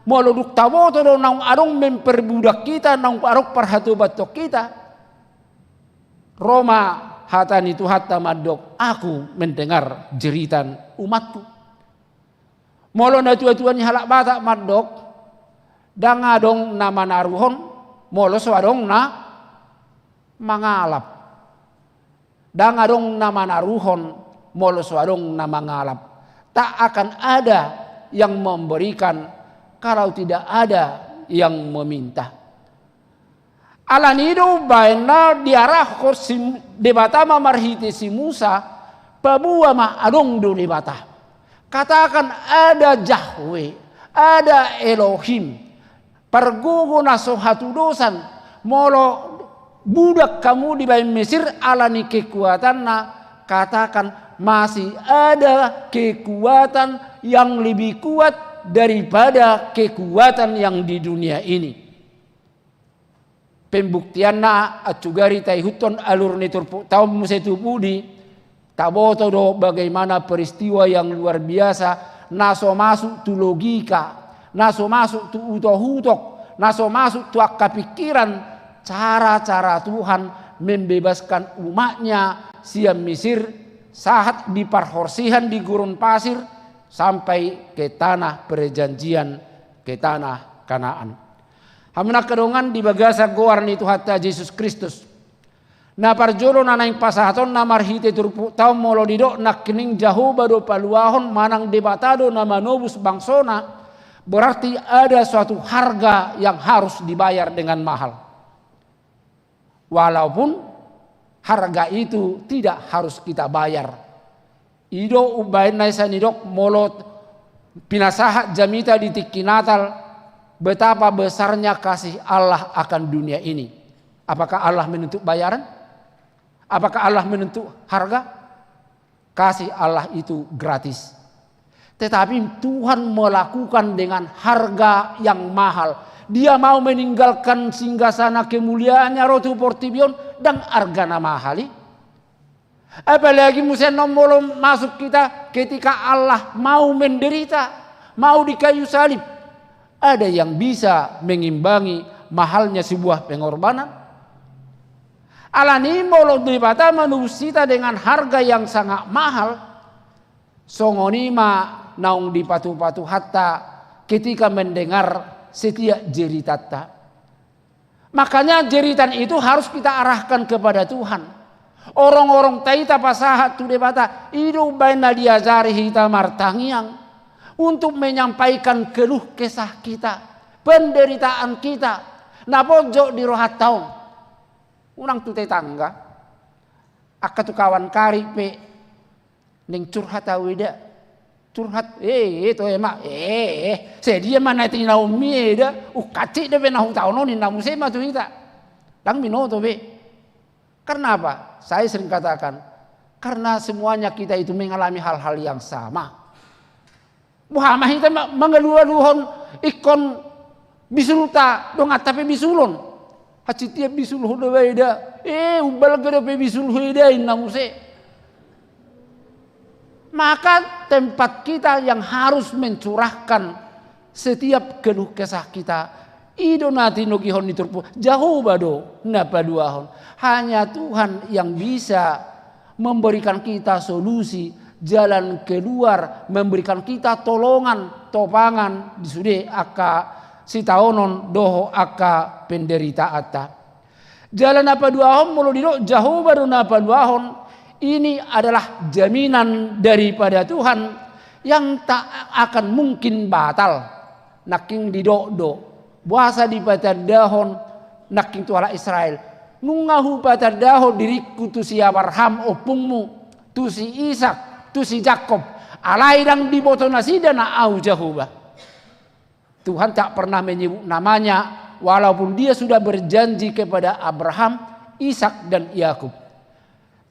molo dung taboto do naung adong memperbudak hita, naung adong parhatobanhon hita, ro ma hata ni Tuhanta mandok, "Aku mendengar jeritan umatku." Molo natua-tua ni halak Batak mandok, "Ndang adong na manaruhon, molo so adong na mangalap." Ndang adong na manaruhon, molo so adong na mangalap. Tak akan ada yang memberikan kalau tidak ada yang meminta. Alani do umbahen na diarahon si Debata ma marhite si Musa, paboa ma adong do Debata. Katakan ada Jahwe, ada Elohim. Pargogo na so hatudosan, molo budak hamu dibahen Mesir alani kekuatanna, katakan masih ada kekuatan yang lebih kuat daripada kekuatan yang di dunia ini. Pembuktianna, ansugari taihuthon alur ni turpukta on muse tu pudi, taboto do bagaimana peristiwa yang luar biasa, na so masuk tu logika, na so masuk tu utok-utok, na so masuk tu angka pikiran, cara-cara Tuhan membebaskan umatnya sian Mesir, sahat di parhorsihan di gurun pasir, sampai ke tanah perjanjian, ke tanah Kanaan. Hamu na angka dongan di bagasan goar ni Tuhanta Jesus Kristus. Na parjolo na naeng pasahatonna marhite turpukta on molo didok nangkining Jahowa do paluahon manang Debata do na manobus bangsona, berarti ada suatu harga yang harus dibayar dengan mahal. Walaupun harga itu tidak harus kita bayar. I do umbahen na sai nidok molo pinasahat jamita di tingki Natal, betapa besarnya kasih Allah akan dunia ini. Apakah Allah menuntut bayaran? Apakah Allah menuntut harga? Kasih Allah itu gratis. Tetapi Tuhan melakukan dengan harga yang mahal. Dia mau meninggalkan singgasana kemuliaannya ro tu portibi on, ndang arga na mahal i. Apalagi muse annon molo masuk kita ketika Allah mau menderita, mau di kayu salib. Ada yang bisa mengimbangi mahalnya sebuah pengorbanan? Alani molo Debata manobus hita dengan harga yang sangat mahal, songon i ma naung dipatupa Tuhanta ketika mendengar setiap jeritanta. Makanya jeritan itu harus kita arahkan kepada Tuhan. Orong-orong ta i tapasahat tu Debata, i do umbahen na diajari hita martangiang untuk menyampaikan keluh kesah kita, penderitaan kita, na ponjot di rohanta on. Unang tu tetangga, angka tu kawan karik pe, naeng curhat au eda. Curhat, eh, eh, to ema, eh, eh, sadia ma na tinaummi eda, ungkansik dope na hutaon on, ninna muse ma tu hita. Ndang binoto be. Karena apa? Saya sering katakan, karena semuanya kita itu mengalami hal-hal yang sama. Boha ma hita ma-, mangalualuhon ingkon bisulta, donganta pe bisulon. Hansit ia bisulhon do ba eda, eh, umbalga dope bisulhu eda, ninna muse. Maka tempat kita yang harus mencurahkan setiap keluh kesah kita, i do na tinogihon ni turpuk, Jahowa do na paluahon. Hanya Tuhan yang bisa memberikan kita solusi, jalan keluar, memberikan kita tolongan, topangan di sude angka sitaonon dohot angka penderitaanta. Jala na paduahon, molo didok Jahowa do na paduahon, ini adalah jaminan daripada Tuhan yang tak akan mungkin batal. Nangkin didok do, boasa dipatandahon nangkin tu halak Israel, nunga hupatandahon diringku tu si Abraham ompungmu, tu si Ishak, tu si Jakob, alai ndang diboto nasida na Ahu Jahowa. Tuhan tak pernah menyebut namanya, walaupun Dia sudah berjanji kepada Abraham, Ishak, dan Yakub.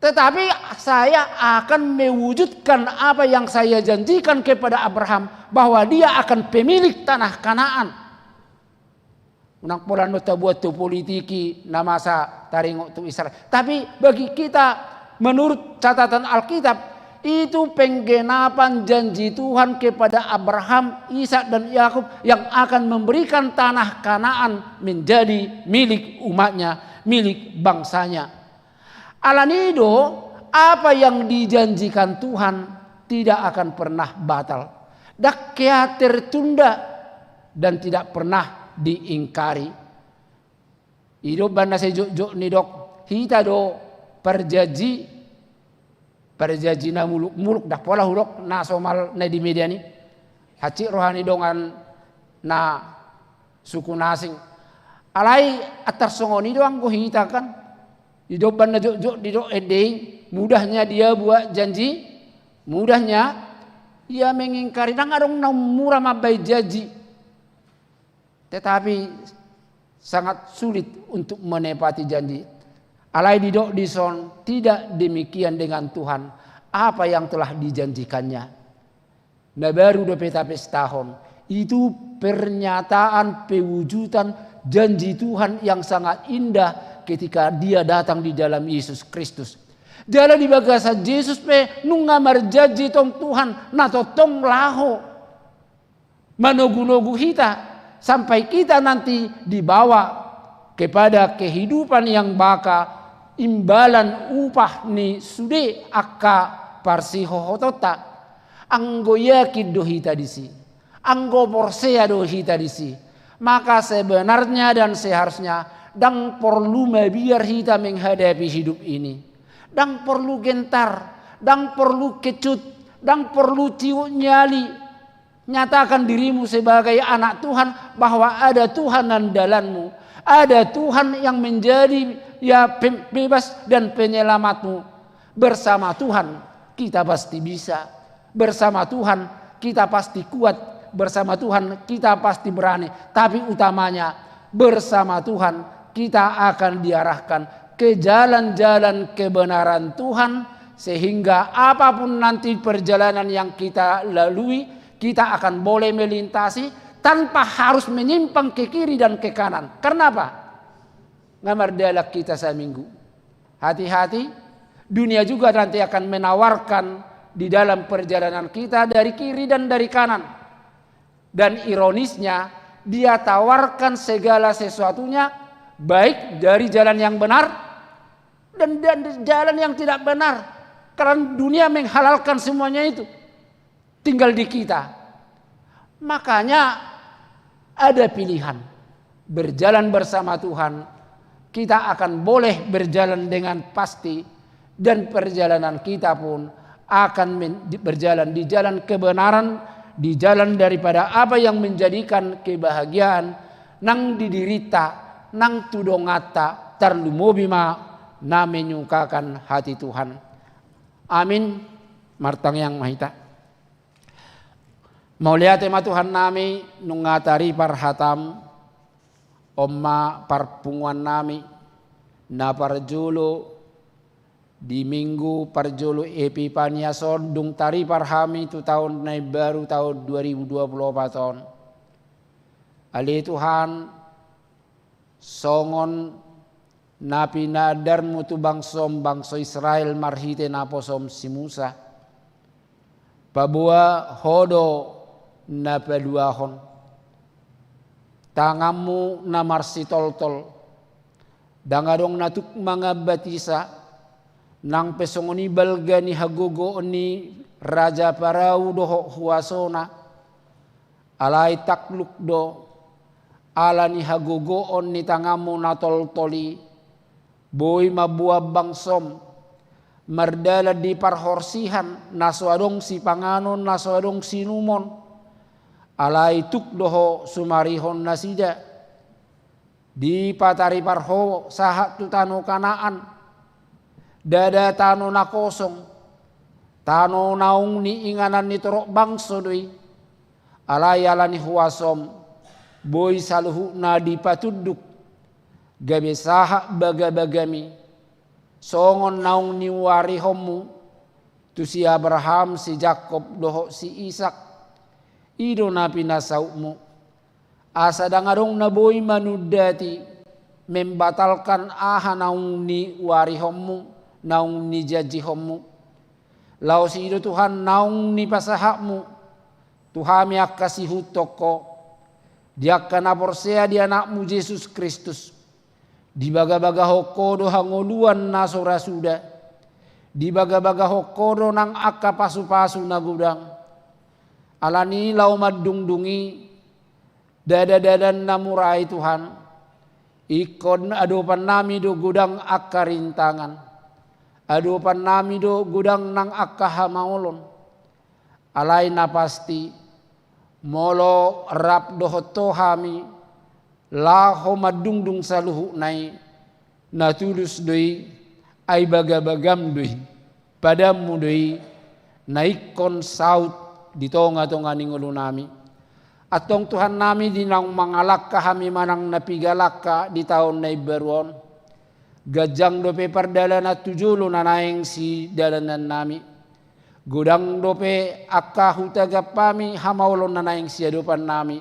Tetapi saya akan mewujudkan apa yang saya janjikan kepada Abraham, bahwa dia akan pemilik tanah Kanaan. Unang pola na tabuat tu politiki na masa taringot tu Israel. Tapi bagi kita, menurut catatan Alkitab, itu penggenapan janji Tuhan kepada Abraham, Ishak, dan Yakub yang akan memberikan tanah Kanaan menjadi milik umatnya, milik bangsanya. Alani do, apa yang dijanjikan Tuhan tidak akan pernah batal. Ndang hea tertunda dan tidak pernah diingkari. I do umbahen na sai jotjot nidok, hita do parjanji, parjanji na muluk-muluk, ndang pola hudok na somal na di Medan i. Hansit roha ni dongan na suku na asing. Alai antar songon i do anggo hita kan. I do umbahen na jotjot didok ende i, mudahnya dia buat janji, mudahnya ia mengingkari. Ndang adong na mura mambahen janji. Tetapi sangat sulit untuk menepati janji. Alai didok dison, tidak demikian dengan Tuhan, apa yang telah dijanjikannya. Na baru dope tapestahon, itu pernyataan pewujudan janji Tuhan yang sangat indah ketika Dia datang di dalam Yesus Kristus. Jala di bagasan Jesus pe nunga marjanji tong Tuhan, na tongtong laho manogunogu hita, sampai kita nanti dibawa kepada kehidupan yang baka, imbalan upah ni sude angka parsihohotonta. Anggo yakin do hita disi, anggo porsea do hita disi, maka sebenarnya dan seharusnya ndang porlu mabiar hita menghadapi hidup ini. Ndang porlu gentar, ndang porlu kecut, ndang porlu ciut nyali. Nyatakan dirimu sebagai anak Tuhan, bahwa ada Tuhan andalanmu, ada Tuhan yang menjadi, ya, pem-, bebas dan penyelamatmu. Bersama Tuhan kita pasti bisa. Bersama Tuhan kita pasti kuat. Bersama Tuhan kita pasti berani. Tapi utamanya, bersama Tuhan kita akan diarahkan ke jalan-jalan kebenaran Tuhan, sehingga apapun nanti perjalanan yang kita lalui, kita akan boleh melintasi tanpa harus menyimpang ke kiri dan ke kanan. Karena apa? Nga mardalan hita saminggu. Hati-hati, dunia juga nanti akan menawarkan di dalam perjalanan kita dari kiri dan dari kanan. Dan ironisnya, dia tawarkan segala sesuatunya, baik dari jalan yang benar Dan, dan jalan yang tidak benar. Karena dunia menghalalkan semuanya itu. Tinggal di kita. Makanya ada pilihan. Berjalan bersama Tuhan, kita akan boleh berjalan dengan pasti, dan perjalanan kita pun akan men-, di-, berjalan di jalan kebenaran, di jalan daripada apa yang menjadikan kebahagiaan nang di dirita, nang tu donganta, tarlumobi ma na menyukakan hati Tuhan. Amin. Martangiang ma hita. Mauliate ma Tuhan nami, nunga taripar hatam. On ma parpunguan nami na parjolo di minggu parjolo Epipania, son dung taripar hami tu taon na imbaru, taon dua ribu dua puluh opat on. Ale Tuhan, songon na pinaandarmu tu bangsom, bangso Israel marhite naposom si Musa. Paboa Ho do na paluahon. Tanganmu na marsitoltol. Ndang adong na tuk mangambatisa. Nang pe songon i balga ni hagogoon ni raja Parao dohot huasona. Alai takluk do, ala ni hagogoon ni tanganmu na toltol i, boi mamboan bangsom mardalan di parhorsihan, na so adong sipanganon, na so adong siinumon. Alai tuk do Ho sumarihon nasida. Dipataripar Ho sahat tu tano Kanaan. Ndada tano na kosong, tano naung niinganan ni torop bangso do i. Alai ala ni huasom, boi saluhutna dipatunduk, gabe sahat bagabagami, songon naung niuarihonmu tu si Abraham, si Jakob dohot si Isak. I do na pinasautmu. Asa ndang adong na boi manundati, membatalkan aha naung niuarihonmu, naung nijanjihonmu. Laos i do Tuhan naung nipasahatmu tu hami angka siihuthon Ho, di angka na porsea di Anakmu Jesus Kristus. Dibagabagahon Ho do hangoluan na so ra suda. Dibagabagahon Ho do nang angka pasupasu na godang. Ala ni laho mandungdungi dadadan na mura i Tuhan, ingkon adopannami do godang angka rintangan. Adopannami do godang nang angka hamaolon. Alai na pasti, molo rap dohot Ho hami laho mandungdung saluhutna i, na tulus do i, ai bagabagam do i, padanmu do i, na ingkon saut di tongatonga ni ngolunami. Antong Tuhannami, di naung mangalangka hami manang na piga langka di taon na imbaru on, ganjang dope pardalanan tu jolo na naeng sidalanannami. Godang dope angka hutagap hami hamaolon na naeng siadopannami.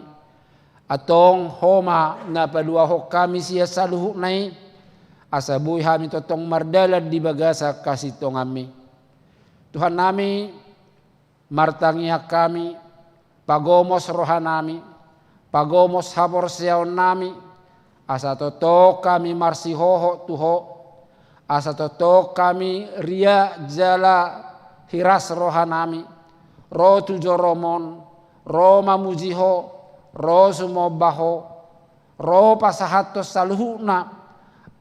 Antong Ho ma na paluahon hami sian saluhutna i, asa boi hami tongtong mardalan di bagasan hasintonganmi. Tuhannami, martangiang hami, pagomos rohanami, pagomos haporseaonnami, asa tongtong hami marsihohot tu Ho, asa tongtong hami riak jala hiras rohanami, ro tu joroMon, ro mamuji Ho, ro sumomba Ho, ro pasahathon saluhutna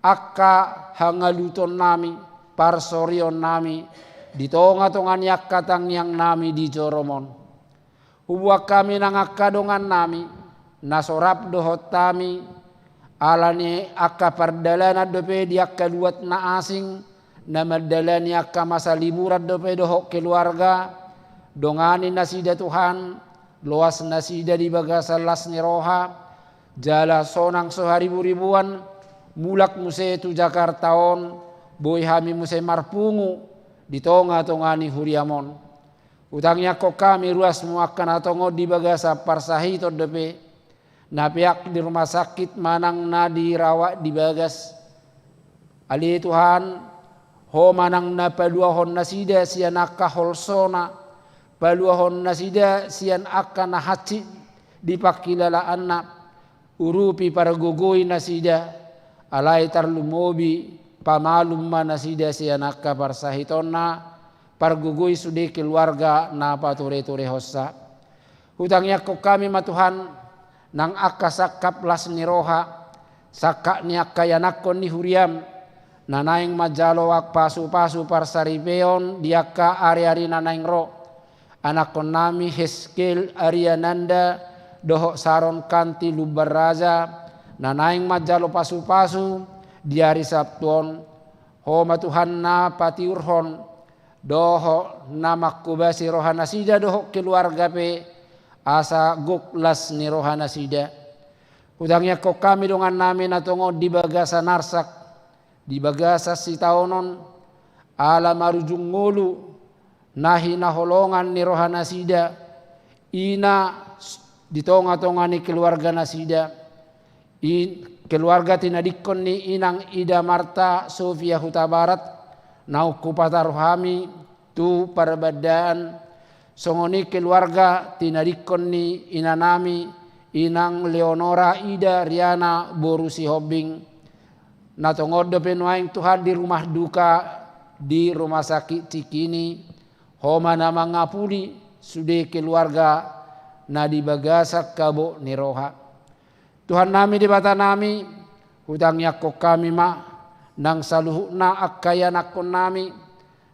angka hangalutonnami, parsorionnami, di tongatonga ni angka tangiangnami di joroMon. Huboan hami nang angka dongannami na so rap dohot hami, ala ni angka pardalanan dope di angka luat na asing, na mandalani angka masa liburan dope dohot keluarga. Dongani nasida Tuhan, loas nasida di bagasan las ni roha, jala sonang so hariburibuan, mulak muse tu Jakarta on, boi hami muse marpungu di tongatonga ni huriaMon. Hutangiangkon hami ruasMu angka na tongon di bagasan parsahiton dope, na peak di rumah sakit manang na dirawat di bagas. Ale Tuhan, Ho ma nang na paluahon nasida sian angka holsona, paluahon nasida sian angka na hansit di pangkilalaanna, urupi, pargogoi nasida, alai tarlumobi pamalum ma nasida sian angka parsahitonna, pargogoi sude keluarga na patureturehonsa. Hutangiangkon hami ma Tuhan, nang angka sangkap las ni roha, sangkap ni angka ianakhon ni huriam, na naeng manjalo pasupasu parsaripeon di angka ariari na naeng ro. Anakhonnami Heskel Ariananda dohot Saron Kanti Lumban Raja, na naeng manjalo pasupasu di ari Sabtu on. Ho ma Tuhan na patiurhon, dohot na manghobasi rohanasida dohot keluarga pe, asa gok las ni rohanasida. Hutangiangkon hami dongannami na tongon di bagasan arsak, di bagasan sitaonon, ala marujung ngolu, na hinaholongan ni rohanasida, i na s-, di tongatonga ni keluarganasida, i keluarga tinadingkon ni inang Ida Marta Sofia Hutabarat, naung hupataru hami tu parbandaan, songon i keluarga tinadingkon ni inanami inang Leonora Ida Riana boru Sihombing, na tongon dope nuaeng Tuhan di rumah duka di rumah sakit Cikini. Ho ma na mangapuli sude keluarga na di bagasan habot ni roha. Tuhannami Debatanami, hutangiangkon hami ma nang saluhutna angka ianakhonnami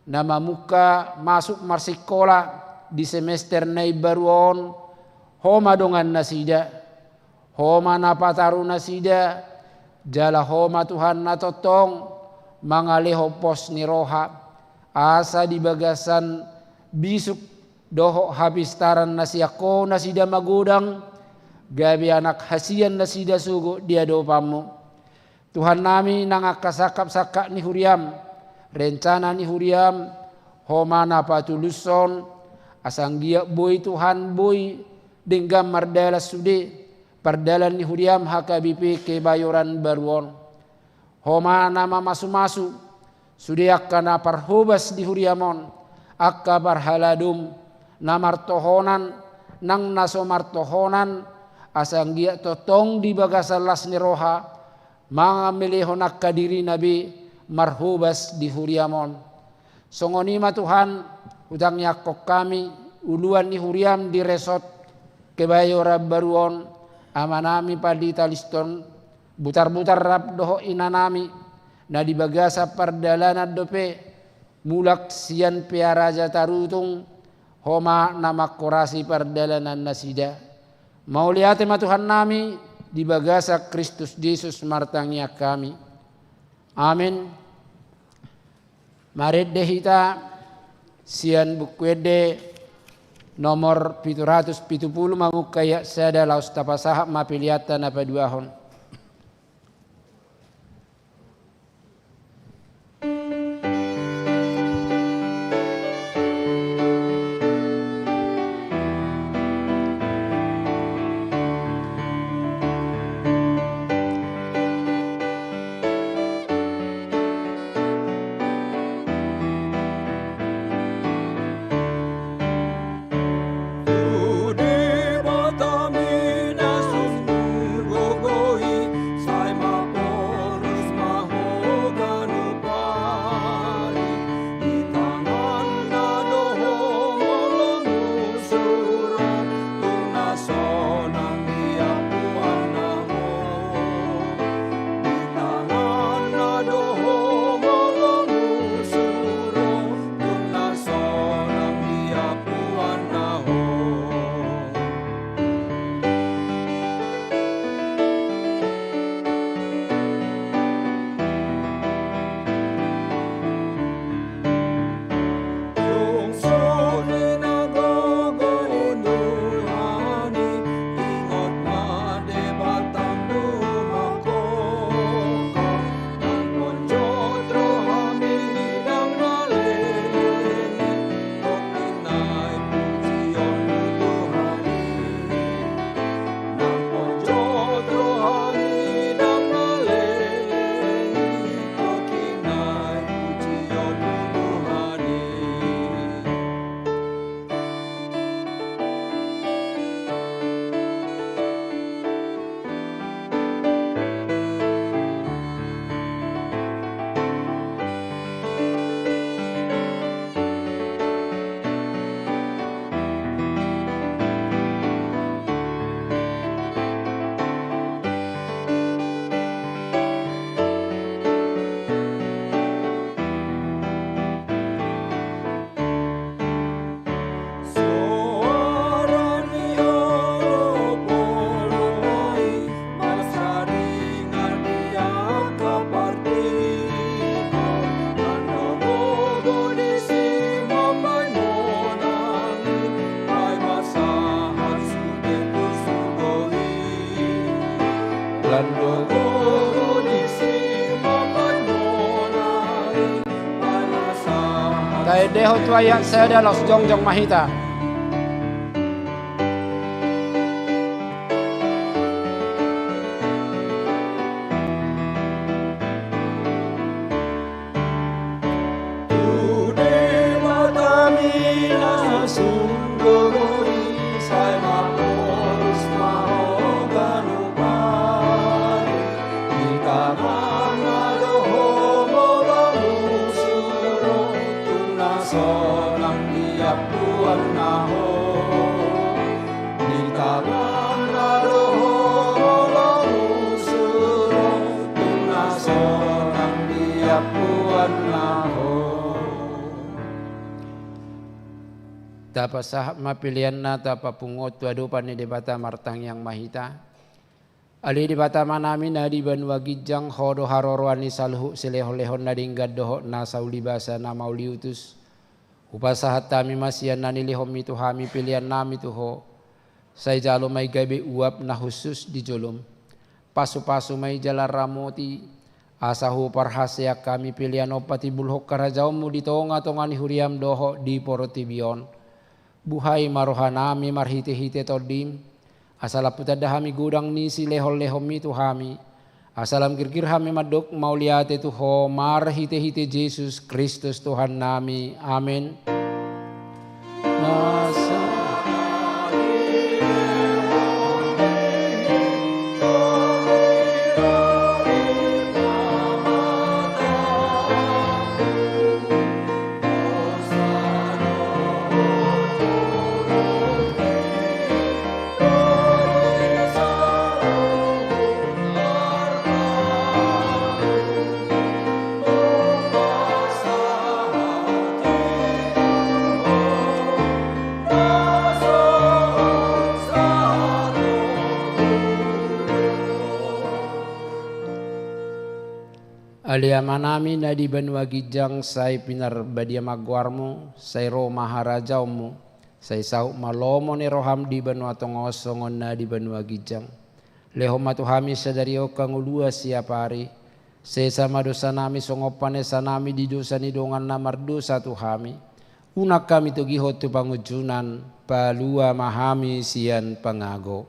na mamungka masuk marsikola di semester na imbaru on. Ho ma dongannasida, ho ma na patarunasida, jala ho ma Tuhan na tongtong mangalehon pos ni roha, asa di bagasan bisuk dohot hapistaran na sian Ho nasida magodang, gabe anak hasian nasida sogot di adopanMu. Tuhannami, nang angka sangkapsangkap ni huriaM, rencana ni huriaM, Ho ma na patulushon, asa anggiat boi Tuhan, boi denggan mardalan sude, pardalan ni huriaM H K B P Kebayoran Baru on. Ho ma na mamasumasu sude angka na parhobas di huriaM on, angka parhaladoM na martohonan nang na so martohonan, asa anggiat tongtong di bagasan las ni roha, mangamelehon angka dirina be marhobas di huriaM on. Songon i ma Tuhan, hutangiangkon hami, uluan ni huriaM di resort Kebayoran Baru on, amanami Pandita Liston Butarbutar rap dohot inanami, na di bagasan pardalanan dope, mulak sian Pearaja Tarutung, Ho ma na manghorasi pardalanannasida. Mauliate ma Tuhannami, di bagasan Kristus Jesus martangiang hami. Amen. Marende hita sian Buku Ende nomor pitu ratus pitu pulu, mamungka ayat sada laos tapasahat ma peleanta na paduahon. Endehon tu ayat sada laos jongjong ma hita. Tu Debatami na sun dolok i, sai maporus ma ho ganup ari. Di tanganna do ho molo musu ro, tung na sonang di ampuanna ho. Di tanganna do ho molo musu ro, tung na sonang di ampuanna ho. Tapasahat ma peleanna, tapapungu tu adopan ni Debata, martangiang ma hita. Ale Debata Amanami na di banua ginjang, Ho do haroroan ni saluhut silehonlehon na denggan dohot na saulibasa na mauliutus. Hupasahat hami ma sian na nilehonMi tu hami peleannami tu Ho. Sai jalo ma i gabe uap na hushus di jolom. Pasupasu ma i jala ramoti, asa huparhaseang hami pelean on patimbulhon harajaonMu di tongatonga ni huriaM dohot di portibi on. Buhai ma rohanami marhitehite TondiM, asa lam hutanda hami godang ni silehonlehonMi tu hami, asa lam girgir hami mandok mauliate tu Ho marhitehite Jesus Kristus Tuhannami. Amen. Ale Amanami na di banua ginjang, sai pinarbadia ma goarMu, sai ro ma harajaonMu, sai saut ma lomo ni rohaM di banua tonga on songon na di banua ginjang. Lehon ma tu hami sadari on hangoluan siapari. Sesa ma dosanami songon panesanami di dosa ni dongan na mardosa tu hami. Unang hami togihon tu pangunjunan, palua ma hami sian pangago.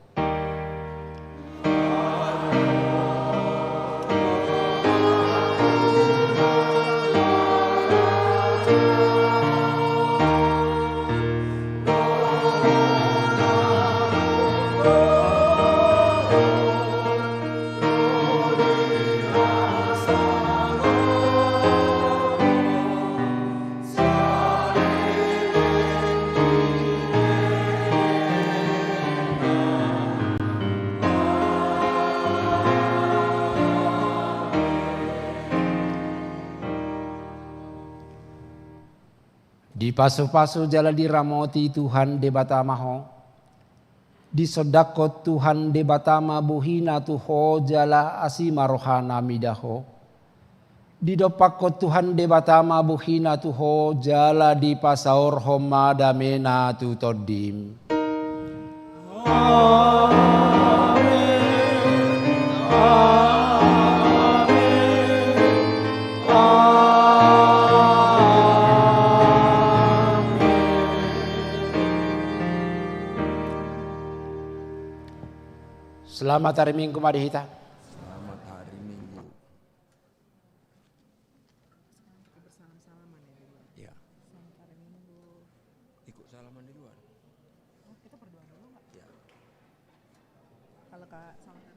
Dipasupasu jala diramoti Tuhan Debata ma ho. Disondangkon Tuhan Debata ma bohiNa tu ho jala asi ma rohaNa mida ho. Didompakkon Tuhan Debata ma bohiNa tu ho jala dipasaorhon ma dameNa tu tondim. Amen. Amen. Amen. Selamat hari Minggu ma di hita. Selamat hari Minggu. Bersalam-salaman ya di luar. Iya. Selamat hari Minggu. Ikut salaman di luar. Oh, kita berdoa dulu nggak? Iya. Kalau Kak, selamat hari